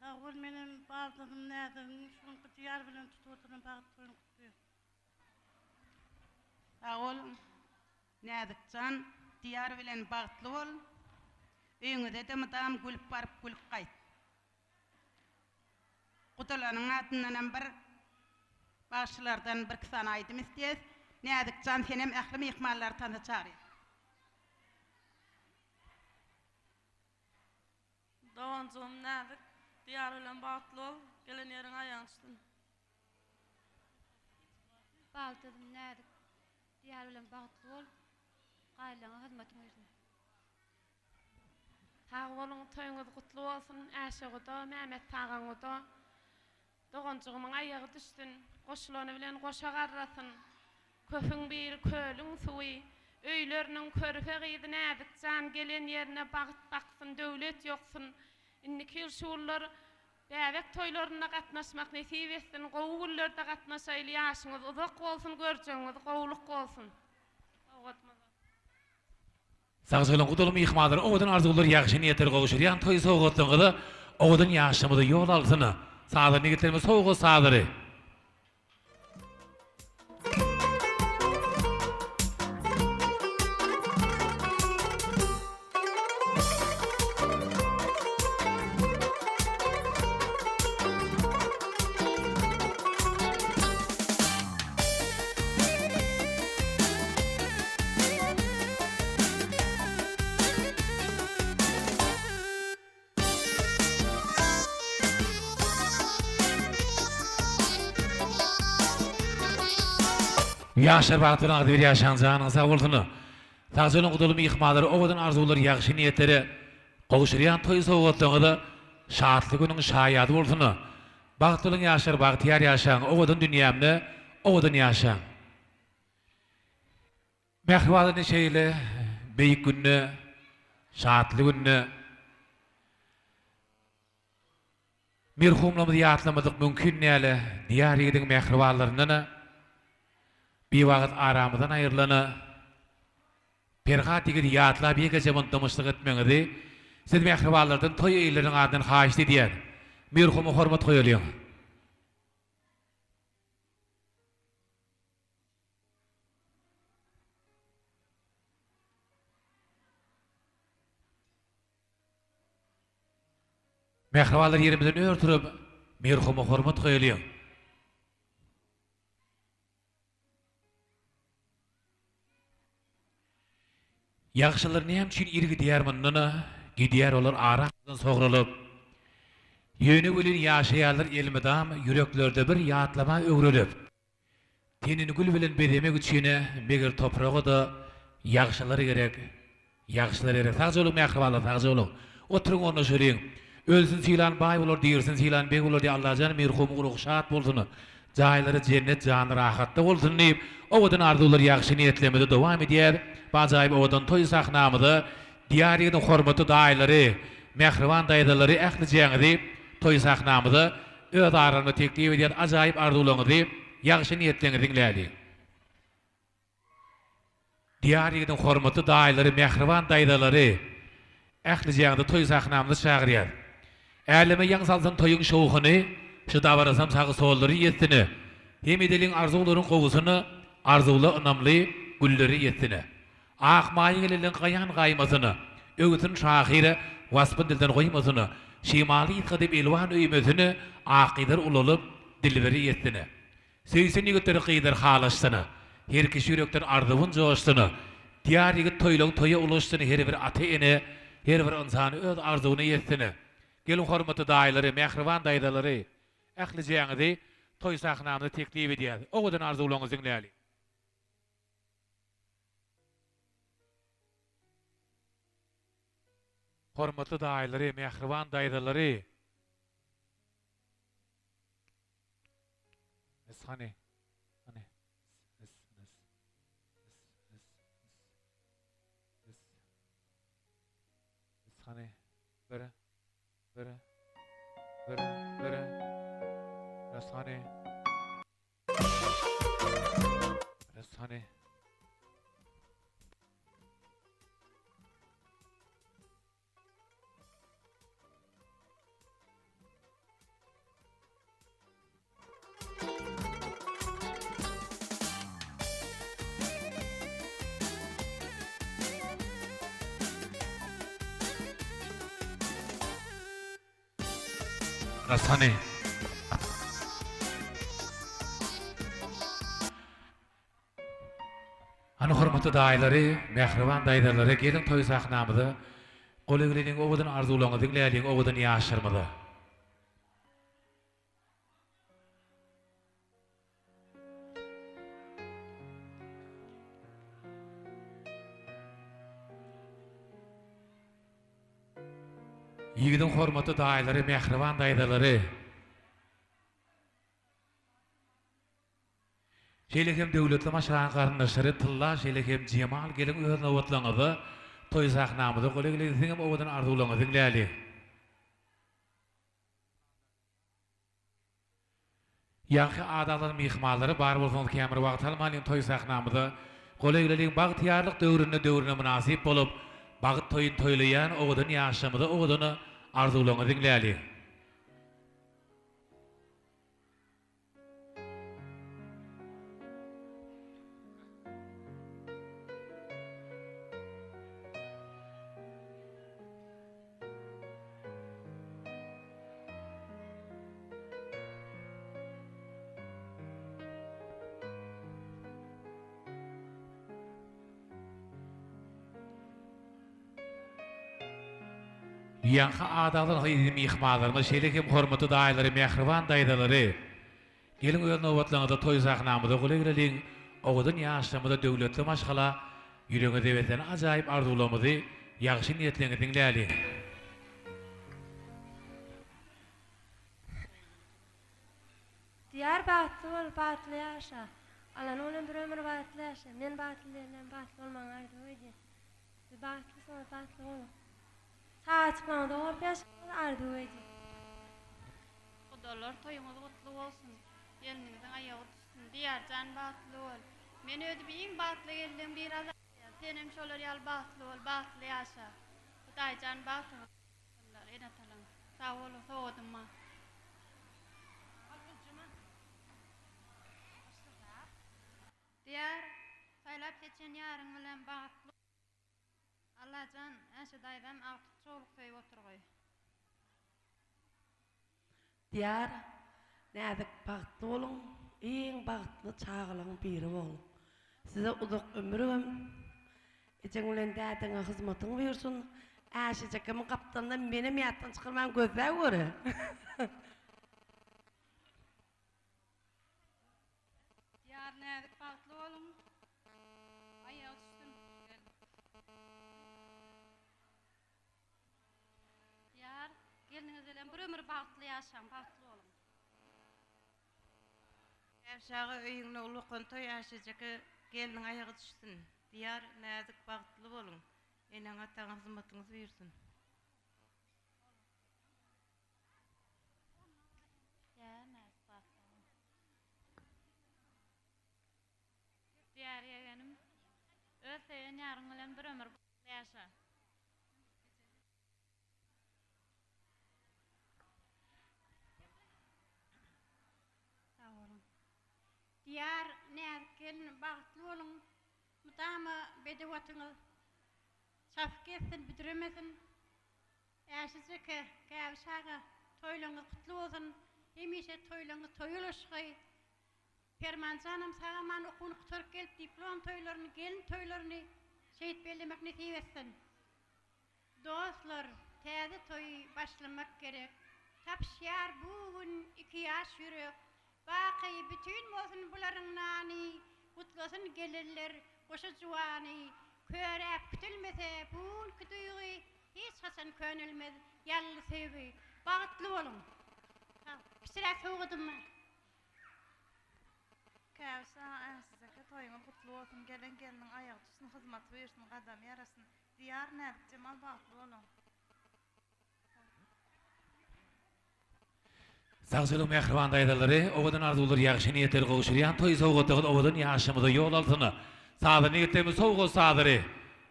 Sag bol menem baldyzym Näzigiň şu günki Diýar bilen tutup oturan bagt toýuny gutlaýan. Sag bol Näzikjan Diýar bilen bagtly bol. Öýüňize-de mydam gülüp baryp gülüp gaýt. Gudalanyň adyndanam bir bagşylardan birki sany aýdym isleýäs. Näzik jan senem ähli myhmanlary tansa çagyrýas. Doganjygym Näzik, Diýar bilen bagtly bol, gelen ýeriň aýagyň düşsün. Baldyzym Näzik, Diýar bilen bagtly bol, gaýylaňa hyzmatyň bolsun. Sag boluň toýuňyz gutly bolsun Äşe guda Mämet Tagan guda doganjygymyň aýagy düşsün goşulany bilen goşa garrasyn köpüň biri kölüň suwy öýleriniň körpe gyzy Näzikjan gelen ýerine bagt baksyn döwlet ýoksun indiki ýyl şullar bäbek toýlarynda gatnaşmak nesip etsin gowy günlerde gatnaşaýly ýaşyňyz uzak bolsun görjegiňiz gowluk bolsun sowgatymyz. Sag boluň gudaly myhmanlar owadan arzuwlar ýagşy niýetler gowşurýan toý sowgatlaryňyza owadan ýaşlarymyza ýol alsyn sazanda ýigitlerimiz sowgat sazlary. Ýaşlar bagtly agzybir ýaşaň janyňyz sag bolsun. Sagja boluň gudaly myhmanlar owadan arzuwlar ýagşy niýetlere gowşurýan toý sowgatlaryňyza şatly günüň şaýady bolsun. Bagtly boluň ýaşlar bagtyýar ýaşaň owadan dünýämde owadan ýaşaň. Mähriban ene şeýle beýik günde, şatly günde merhumlarymyzy ýatlamadyk mümkin däl. Diýar ýigidiň mähribanlaryndan biwagt aramyzdan aýrylan Perhat ýigidi ýatlap ýekeje munt dymyşlyk etmegiňizi siz mähribanlardan toý eýeleriniň adyndan haýyşt edýän. Merhuma hormat goýalyň. Mähribanlar ýerimizden ör turup, merhuma hormat goýalyň. Ýagşylar näme üçin ir gidýär mundan, gidýär olar aramyzdan sogralyp. Ýöne welin ýaşaýarlar elmydam ýüreklerde bir ýatlama öwrülip. Tenini gül bilen bezemek üçin meger topraga-da ýagşylar gerek. Ýagşylar gerek. Sagja boluň mähribanlar, sagja boluň. Oturyň ornaşalyň. Ölsün sylan baý bolar, dirsin sylan beg bolar diýip Allajan merhumyň ruhy şat bolsun, jaýlary jennet, jany rahatda bolsun diýip, owadan arzuwlar, ýagşy niýetlerimizi dowam edýäs. Bu ajaýyp owadan toý sahnamyza Diýar ýigdiň hormatly daýylary, mähriban daýzalary ählijäňizi toý sahnamyza. öz aralarynda teklip edýän ajaýyp arzuwlaryňyzy, ýagşy niýetleriňizi diňläliň. Diýar ýigidiň hormatly daýylary, mähriban daýzalary, ählijäňizi toý sahnamyza çagyrýas. Äleme ýaň salsyn toýuň şowhuny, Şu dabarasam sagy-sollary ýetsine. Hem edeliň arzuwlaryň gowusyny, Arzuwla ynamly gülleri ýetsine. Ak maýa geleliň gaýan gaýmasyna, Öwsün şahyra waspyn dilden goýmasyna, Şemaly ysgadyp elwan öýmesine, Ak gyzlar ulalyp, dilberi ýetsine. Söýsün ýigitleri gyzlar halaşsyna, Her kişi ýürekden arzuwyn joşsuna, Diýar ýigit toýlaň toýa ulaşsyna Her bir ata-ene, her bir ynsan öz arzuwyna ýetsine. Geliň hormatly daýylary, mähriban daýzalary, ählijäňizi toý sahnamyza teklip edýäs. Owadan arzuwlaryňyzy diňläliň. Hormatly daýylary, mähriban daýzalary! Es hany. Hany. Es es es es es es hany. Bir bir bir bir Es hany. Es hany. Rast hany. Hany hormatly daýylary, mähriban daýzalary geliň toý sahnamyza gol egleliň owadan arzuwlaryňyzy diňläliň owadan ýaşlarymyza. Ýigidiň hormatly daýylary, mähriban daýzalary. Şeýle hem döwletli maşgalanyň garyndaşlary Tylla şeýle hem Jemal gelin öz nobatlaryňyzda toý sahnamyza golaý geliň siziňem owadan arzuwlaryňyzy diňläliň. Ýaňky adaglan myhmanlary bar bolsaňyz känbir wagt almalyň toý sahnamyza golaý geleliň bagtyýarlyk döwründe döwrüne mynasyp bolup bagt toýuny toýlaýan owadan ýaşlarymyza owadan arzuwlaryňyzy diňläliň. Ýaňky adagdan eziz myhmanlarymyz, şeýle hem hormatly daýylary, mähriban daýzalary! Geliň öz nobatlaryňyzda toý sahnamyza golaý geleliň, owadan ýaşlarymyza döwletli maşgala, ýüregiňize besen ajaýyp arzuwlarymyzy, ýagşy niýetleriňizi diňläliň. Diýar bagtly bol, bagtly ýaşa. Allanyň bilen bir ömür bagtly ýaşa. Men bagtly diýenden bagtly bolmagyňy arzuw edýän. Siz bagtlysyňyz, bagtly boluň. Çagajyklaryňyzy dogrup ýaşamagyňyzy arzuw edýän. Gudalar toýuňyz gutly bolsun. Gelniňiziň aýagy düşsün. Diýarjan bagtly bol. Men özümi iň bagtly gelniň biri hasaplaýan. Senem şolar ýaly bagtly bol, bagtly ýaşa. Hudaýjan bagtyňyzy artdyrsynlar ene-atalaň. Sag boluň sowadym maňa. Diýar, saýlap seçen ýaryň bilen bagtly bol. Allajan, Äşe daýzam agtyk çowluk söýüp oturgaý. Diýar, Näzik bagtly boluň, iň bagtly çagalaň biri boluň. Size uzak ömürem, ejeň bilen dädeňe hyzmatyň buýursun. Äşejekemiň gapdalynda menem ýatdan çykarman gözläp göre. Diýar Näzik bagtly boluň. Aýagy düşsün gelin. Diýar, gelniňiz bilen bir ömür bagtly ýaşaň, bagtly boluň. Äşe aga öýüňde ullakan toý Äşejeke gelniň aýagy düşsün. Diýar, Näzik bagtly boluň. Eneň ataňa hyzmatyňyz buýursyn. Diýar. Öz söýen ýaryň bilen bir ömür bagtly ýaşa. Sag boluň. Diýar näzik gelin bagtly boluň mydama bedew atyňyz çapyp gezsin büdremesin. Äşejeke Gäwiş aga toýlaryňyz gutly bolsun hemişe toýlaryňyz toý ulaşgaý. Permanjanam sag aman okuwyny gutaryp gelip diplom toýlaryny gelin toýlaryny şeýdip bellemek nesip etsin. Dostlar, täze toýy başlamak gerek. Tapyşýar bu gün iki ýaş ýürek. Baky bütin bolsun bularyň nany, Gutlasyn gelinler goşa juwany. Köräp kütelmese bu günki duýgy, Hiç haçan könelmez ýalynly söýgi. Bagtly boluň! Sag, kiçiräk sowgadym bar. Käbis aga ähsizeke toýuňyz gutly bolsun gelen gelniň aýagy düşsün hyzmaty buýursyn gadamy ýarasyn Diýar Näzik Jemal bagtly boluň. Sagjalyň mähriban daýzalary, owadan arzuwlar ýagşy niýetleri gowşurýan toý sowgatlaryňyz owadan ýaşymyza ýol alsyn. Sazanda ýigitlerimiz sowgat sazlary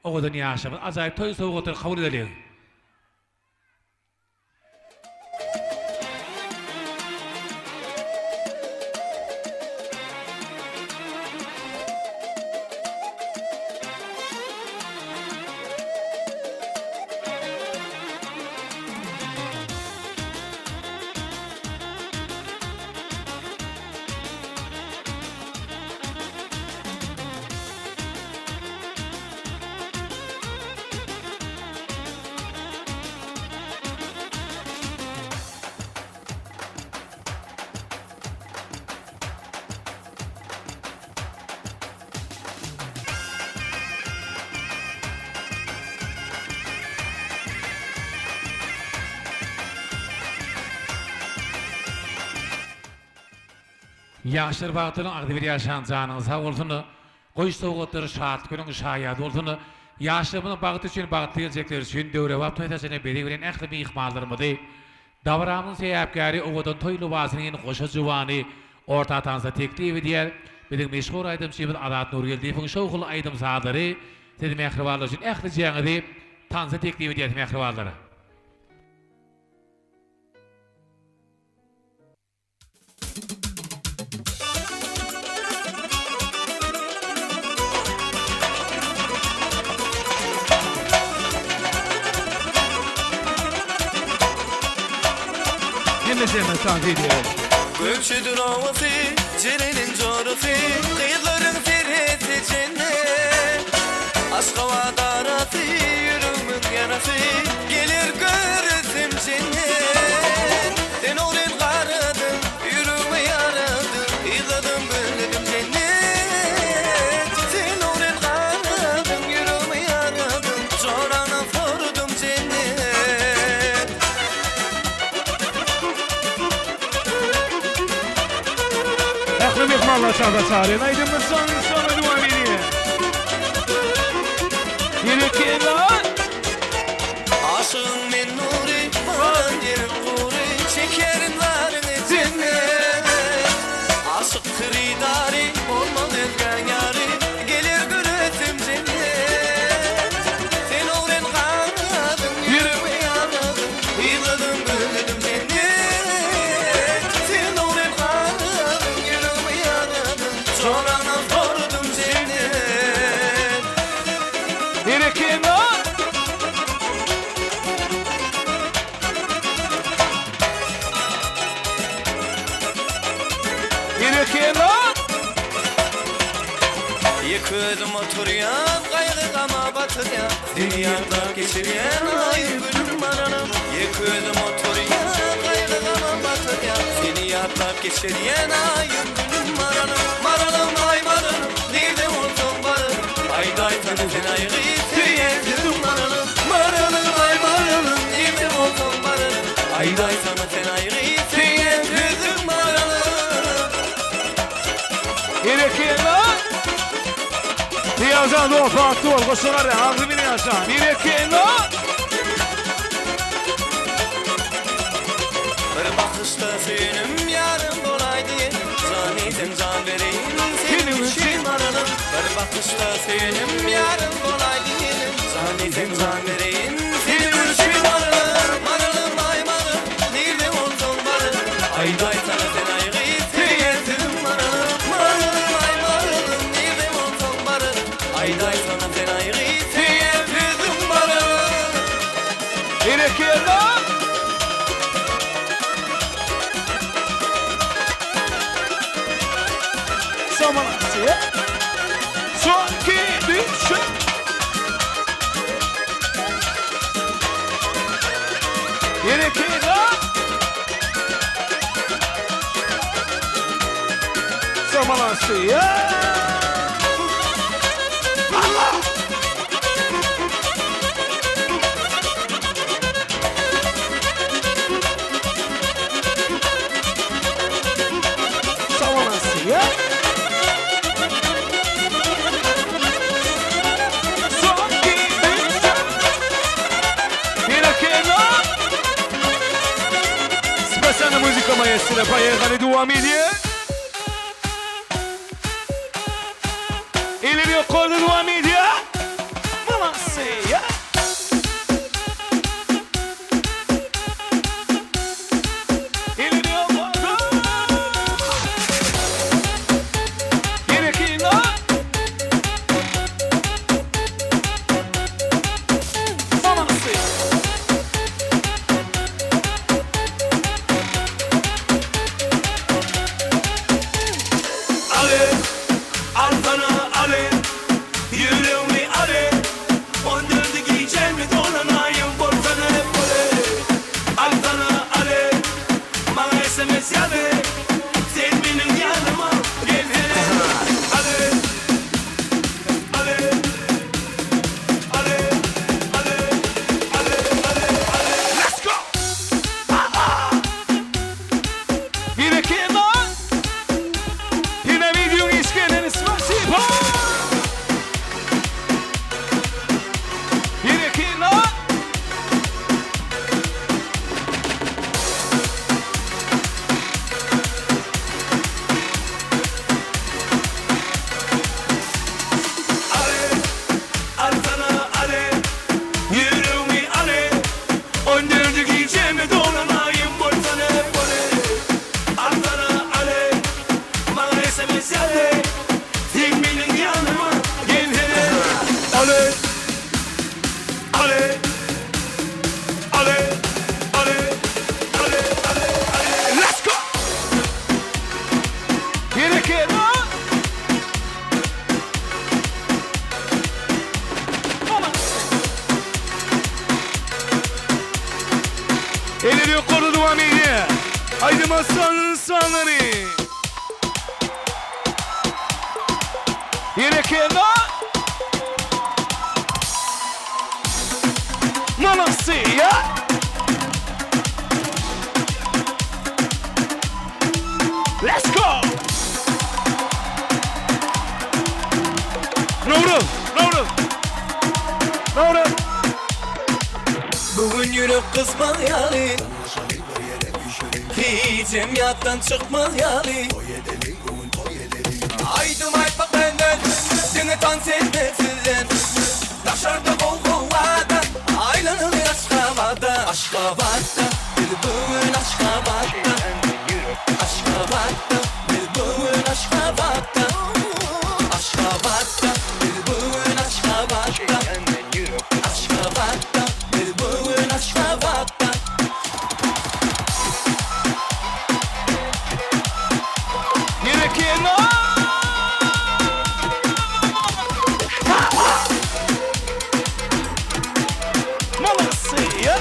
owadan ýaşymyz ajaýyp toý sowgatlary kabul edeliň. Ýaşlar bagtly boluň agzybir ýaşaň janyňyz sag bolsun goý sowgatlary şatlyk günüň şaýady bolsun ýaşlarymyzyň bagty üçin bagtly geljekleri üçin döwrebap toý saçagyna bezeg beren ähli myhmanlarymyzy Dabaramyzyň sebäpkäri owadan toý lybasyny geýen goşa juwany orta tansa teklip edýär. Biziň meşhur aýdymçymyz Azat Nurgeldiýewiň şowhunly aýdym-sazlary siz mähribanlar üçin ählijäňizi tansa teklip edýäris mähribanlar. Hemmesine tans edýär. Gökçüdir owasy, Jereniň jorasy, Gyzlaryň seresi jennet. Aşgabat arasy, ýüregimiň ýarasy, Geler göresim jennet. Sen ogryn garadyň, ýüregime ýaradyň, Yzladym, gözledim jennet. Sen ogryn garadyň, ýüregime ýaradyň, Joraňdan sordum jennet. Ähli myhmanlar çaga çagyrýan aýdymyz şondan soňra dowam edýär. Berekella! Aşygyň men Nury, baran ýerim gury, Çekerin zaryňy jennet. Aşyk hyrydary, bolmaz özgäň ýary, Geler göresim jennet. Sen ogryn garadyň, ýüregimi ýaradyň, Yzladym, gözledim jennet. Sen ogryn garadyň, ýüregimi ýaradyň, Joraňdan sordum jennet. Berekella! Berekella! Ýeke özüm oturýan, gaýgy-gama batyrýan, Seni ýatlap geçirýän aýym günüm maralym. Ýeke özüm oturýan, gaýgy-gama batyrýan, Seni ýatlap geçirýän aýym günüm maralym. Maralym, aý maralym, nirde bolsaň bararyn, Aýdaýsana sen aý gyz, söýýän sözüň maralym. Maralym, aý maralym, nirde bolsaň bararyn, Aýdaýsana sen aý gyz, söýýän sözüň maralym. Berekella! Diýarjan dost bagtly bol, goşa garry, agzy bilen ýaşa. Berekella! Bir bakyşda söýenim ýarym bolaý diýenim Jan eýsem jan bereýin seniň üçin maralym. Bir. bakyşda söýenim Ýarym bolaý diýenim Jan diýseň jan bereýin Seni görüşip maralym Maralym aý maralym Nirde bolsaň baralym Aýdaýsana sen aý gyz Söýýän maralym Maralym aý maralym Nirde bolsaň baralym Aýdaýsana sen aý gyz Söýýän sözüm maralym Berekella! Samanasy. Son iki, üç. Berekella! Samanasy. Allah! Samanasy. Son iki, üç. Berekella! Spasiano muzyka maestra, pojechali dowam edýär. Ileri ýokarda dowam edýär. Malasy. Ileri ýokarda. Berekella! Malasy. Ale, alsana ale, ýüregimi ale 14 gijemi dolanaýyn bolsana bole Alsana ale, maňa SMS ýazy Sen meniň ýanyma gel hele Ale, ale, ale, ale, ale, ale, ale Let's go! Berekella! Yine videonun işgärini spasibo! Berekella! Ale, alsana ale, ýüregimi ale 14 gijemi dolanaýyn bolsana bole Alsana ale, maňa SMS ýazy Sen meniň ýanyma gel hele Ale, ale, ale, ale, ale, ale, ale Let's go! Berekella! Malasy. Elleri yukarıda devam edýär. Haydi masanın insanları. Berekella! Malasy ya! Let's go! Nowruz, Nowruz. Nowruz. Bugün ýürek gysmaz ýaly Hiçem ýatdan çykmaz ýaly Aýdym aýtmak benden Diňe tans etmek sizden Daşarda gow-gowada Aýlanyly Aşgabatda Aşgabatda Biz bugün Aşgabatda Aşgabatda Biz bugün Aşgabatda Aşgabatda Biz bugün Aşgabatda Aşgabatda Biz bugün Aşgabatda Berekella! Malasy ya!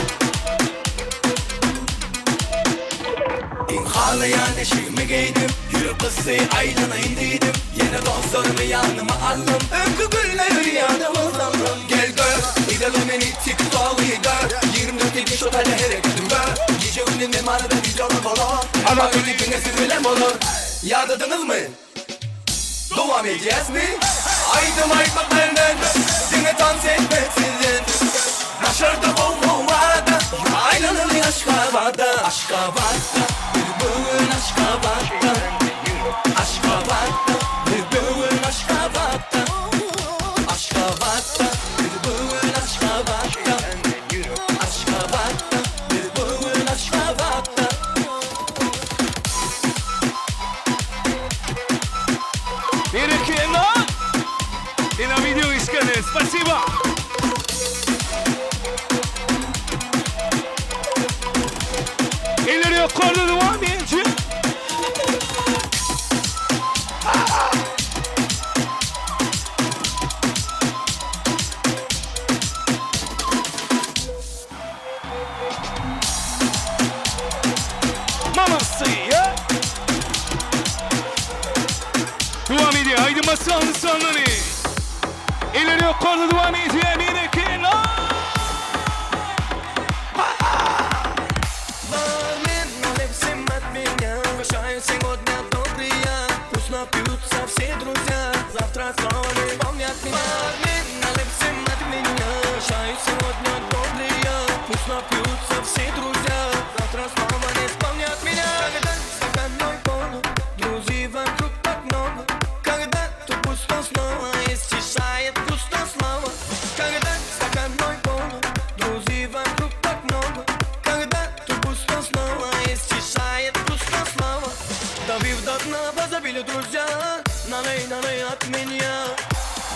Iň halaýan eşigimi geýdim Ýürek gysy aýlanaýyn diýdim Ýene dostlarymy ýanyma aldym Öňki günleri ýadyma saldym Gel gör, gidelim meni TikTok'y gör 24 ediş otelde hareketim gör Gece gündüz arada videolar olur Anadolu güne siz bilen olur Ýadadynız mı? Dowam edýäs mi? Aýdym aýtmak benden Diňe tans etmek sizden Daşarda gow-gowada Aýlanyly Aşgabatda Aşgabatda Biz bugün Aşgabatda Aşgabatda Biz bugün Aşgabatda. ýokarda dowam edýär. Mamasy ya. Dowam edýär aýdyma sanly sanlary. Elleri ýokarda dowam edýär berekella. Бармен, налей всем от меня Угощаю сегодня добрый я Пусть напьются все друзья Завтра снова не вспомнят меня Бармен, налей всем от меня Угощаю сегодня добрый я Пусть напьются все друзья Завтра снова не вспомнят меня Когда стакан мой полон Друзей вокруг так много Когда тут пусто снова Истишает пусто снова Когда стакан мой полон Друзей вокруг так много Когда тут пусто снова Истишает пусто снова Допив до дна, позабыли друзья Налей, налей от меня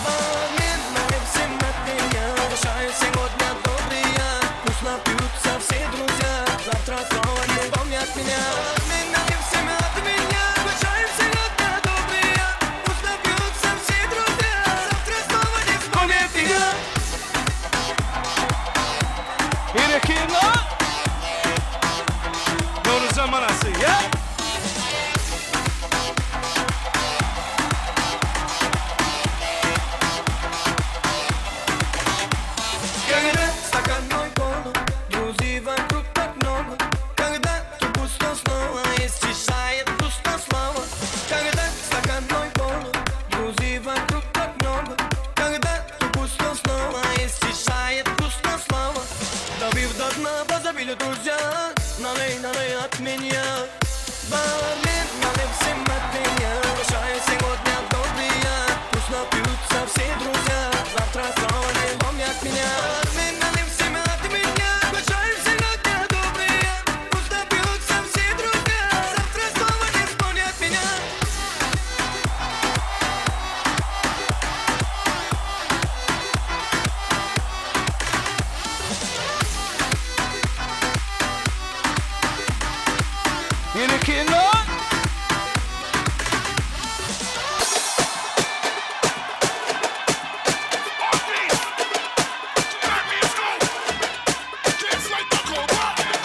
Бармен, налей всем от меня Угощаю сегодня добрый я Пусть напьются все друзья Завтра снова не вспомнят меня Бармен, налей всем от меня Угощаю сегодня добрый я Пусть напьются все друзья Завтра снова не вспомнят меня Berekella. Nowruzjan manasy ya. Когда стакан мой полон, друзей вокруг так много Когда тут пусто снова, истишает пусто слово Когда стакан мой полон, друзей вокруг так много Когда тут пусто снова, истишает пусто слово Допив до дна, позабыли друзья Налей, налей от меня Бармен, налей всем от меня Угощаю сегодня добрый я Пусть напьются все друзья Завтра снова не вспомнят меня Бармен, налей всем от меня Угощаю сегодня добрый я Пусть напьются все друзья Завтра снова не вспомнят меня Berekella.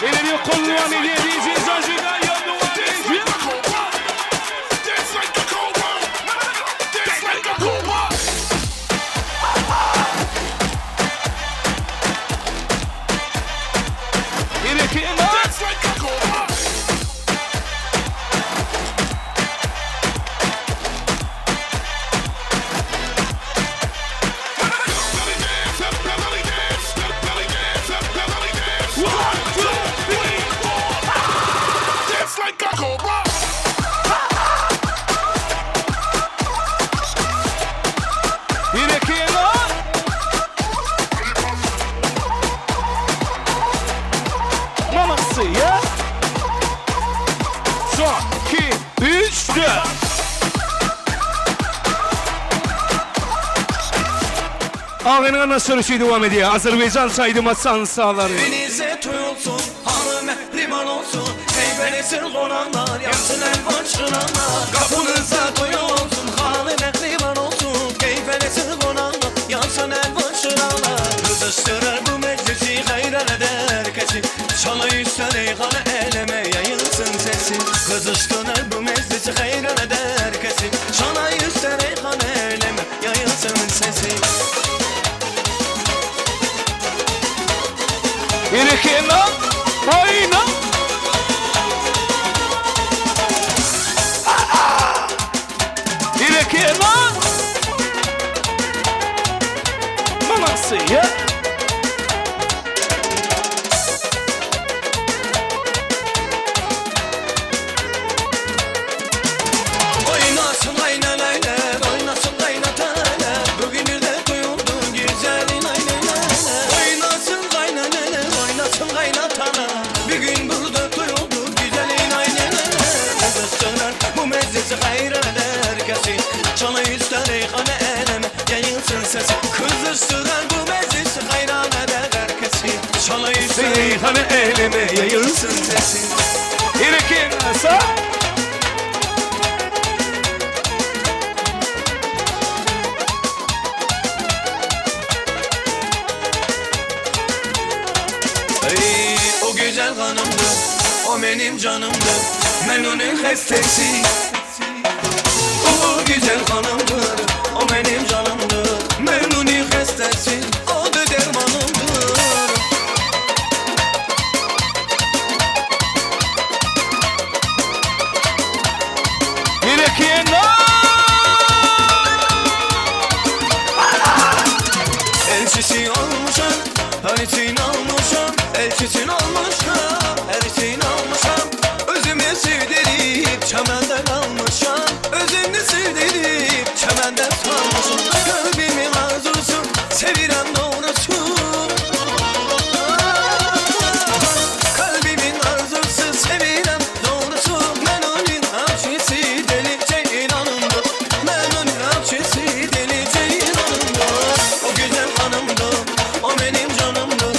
Elleri ýokarda dowam edýär. DJ Zajiga ýa dowam edýär. Berekella. One, two, three, four. Dance like a cobra. Berekella. Mamasy ya. Son, iki, üç, dört. Agynyň anlaşylyşy dowam edýär. Azerbaýjan aýdyma sansalary. Evinize toy olsun, hanı mehriban olsun Heybelesin konanlar, yansın elvan çıranlar Kapınıza toy olsun, hanı mehriban olsun Keyfelesin konanlar, yansın elvan çıranlar Kızıştırır bu meclisi, hayran eder keçi Çalı üstleri kanı eleme yayılsın sesi Kızıştırır bu meclisi, hayran eder keçi Çalı üstleri kanı eleme yayılsın sesi Berekella. Oýna. Berekella. Mamasy ya. Oynasın kaynanayla, oynasın kaynatayla Bugün bir de duyuldu güzelin aynayla Oynasın kaynanayla, oynasın kaynatana Bir gün burada duyuldu güzelin aynayla Kızıştırar bu meclisi hayran eder kesi Çalı ister hane eleme yayılsın sesi Kızıştırar bu meclisi hayran eder herkesi Çalı ister Seyhanı elime yayılsın sesi. güzel hanımdır O benim canımdır Ben onun hastası O güzel hanımdır O benim canımdır Ben onun hastası O da dermanımdır Elçisi olmuşam, her için almışam Elçisin olmuşam, her için almışam Özümü sevdirip çemenden almışam Özümü sevdirip çemenden salmışam Kalbimin arzusu, sevirem doğrusu Kalbimin arzusu, sevirem doğrusu Ben onun avcısı, deli ceylanımdır Ben onun avcısı, deli ceylanımdır O güzel hanımdır, o benim canımdır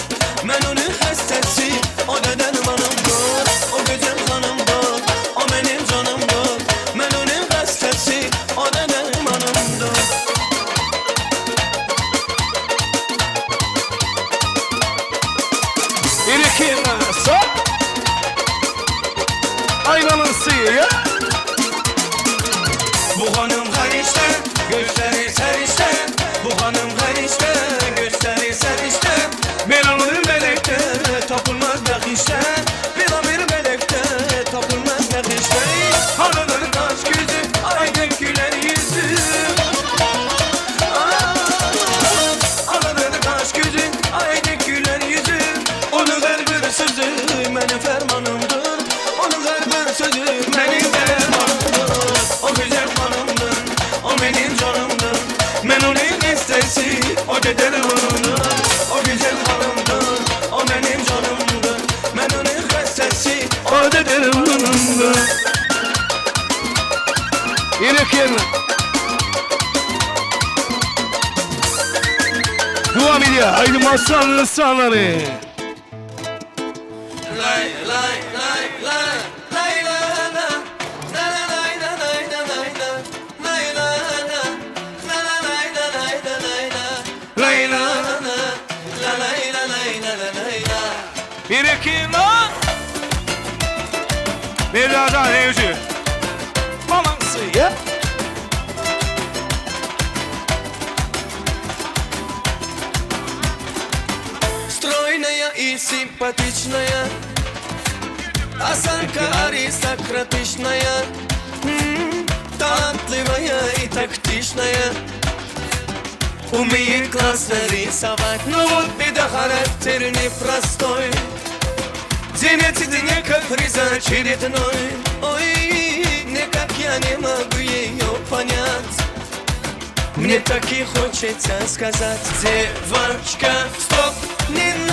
Ben onun hastası, o da dermanımdır O güzel hanımdır, o benim canımdır Ben onun hastası, o da dermanımdır Erekin sap. Ayranın suyu. Bu hanım her işte gösterir serişte Bu hanım her işte gösterir serişte Bir anı melekte tapılmaz nakişte Bir bir melekte tapılmaz nakişte Hanımın kaş gözü aydın güler yüzü Ananın kaş gözü aydın güler yüzü Onun her bir sözü benim fermanımdır Onun her bir sözü benim dermanımdır O güzel hanımdır, o benim canımdır Ben onun istesi, o da dermanımdır O güzel hanımdır, o benim canımdır Ben onun hastası, o da dermanımdır Erekin. Devam ediyor. Haydi masanın sanları. Lay lay lay lay lay la la la la lay la lay la lay la lay la la la la lay la lay la lay la lay la la la lay la lay la la lay la Erekin lan. Mevlana Nevci. Maman suyu. Стройная и симпатичная Осанка аристократичная М, Талантливая и тактичная Умеет классно рисовать Но вот беда, характер непростой Денет не каприз очередной Ой, никак я не могу ее понять Мне так и хочется сказать Девочка, стоп, не.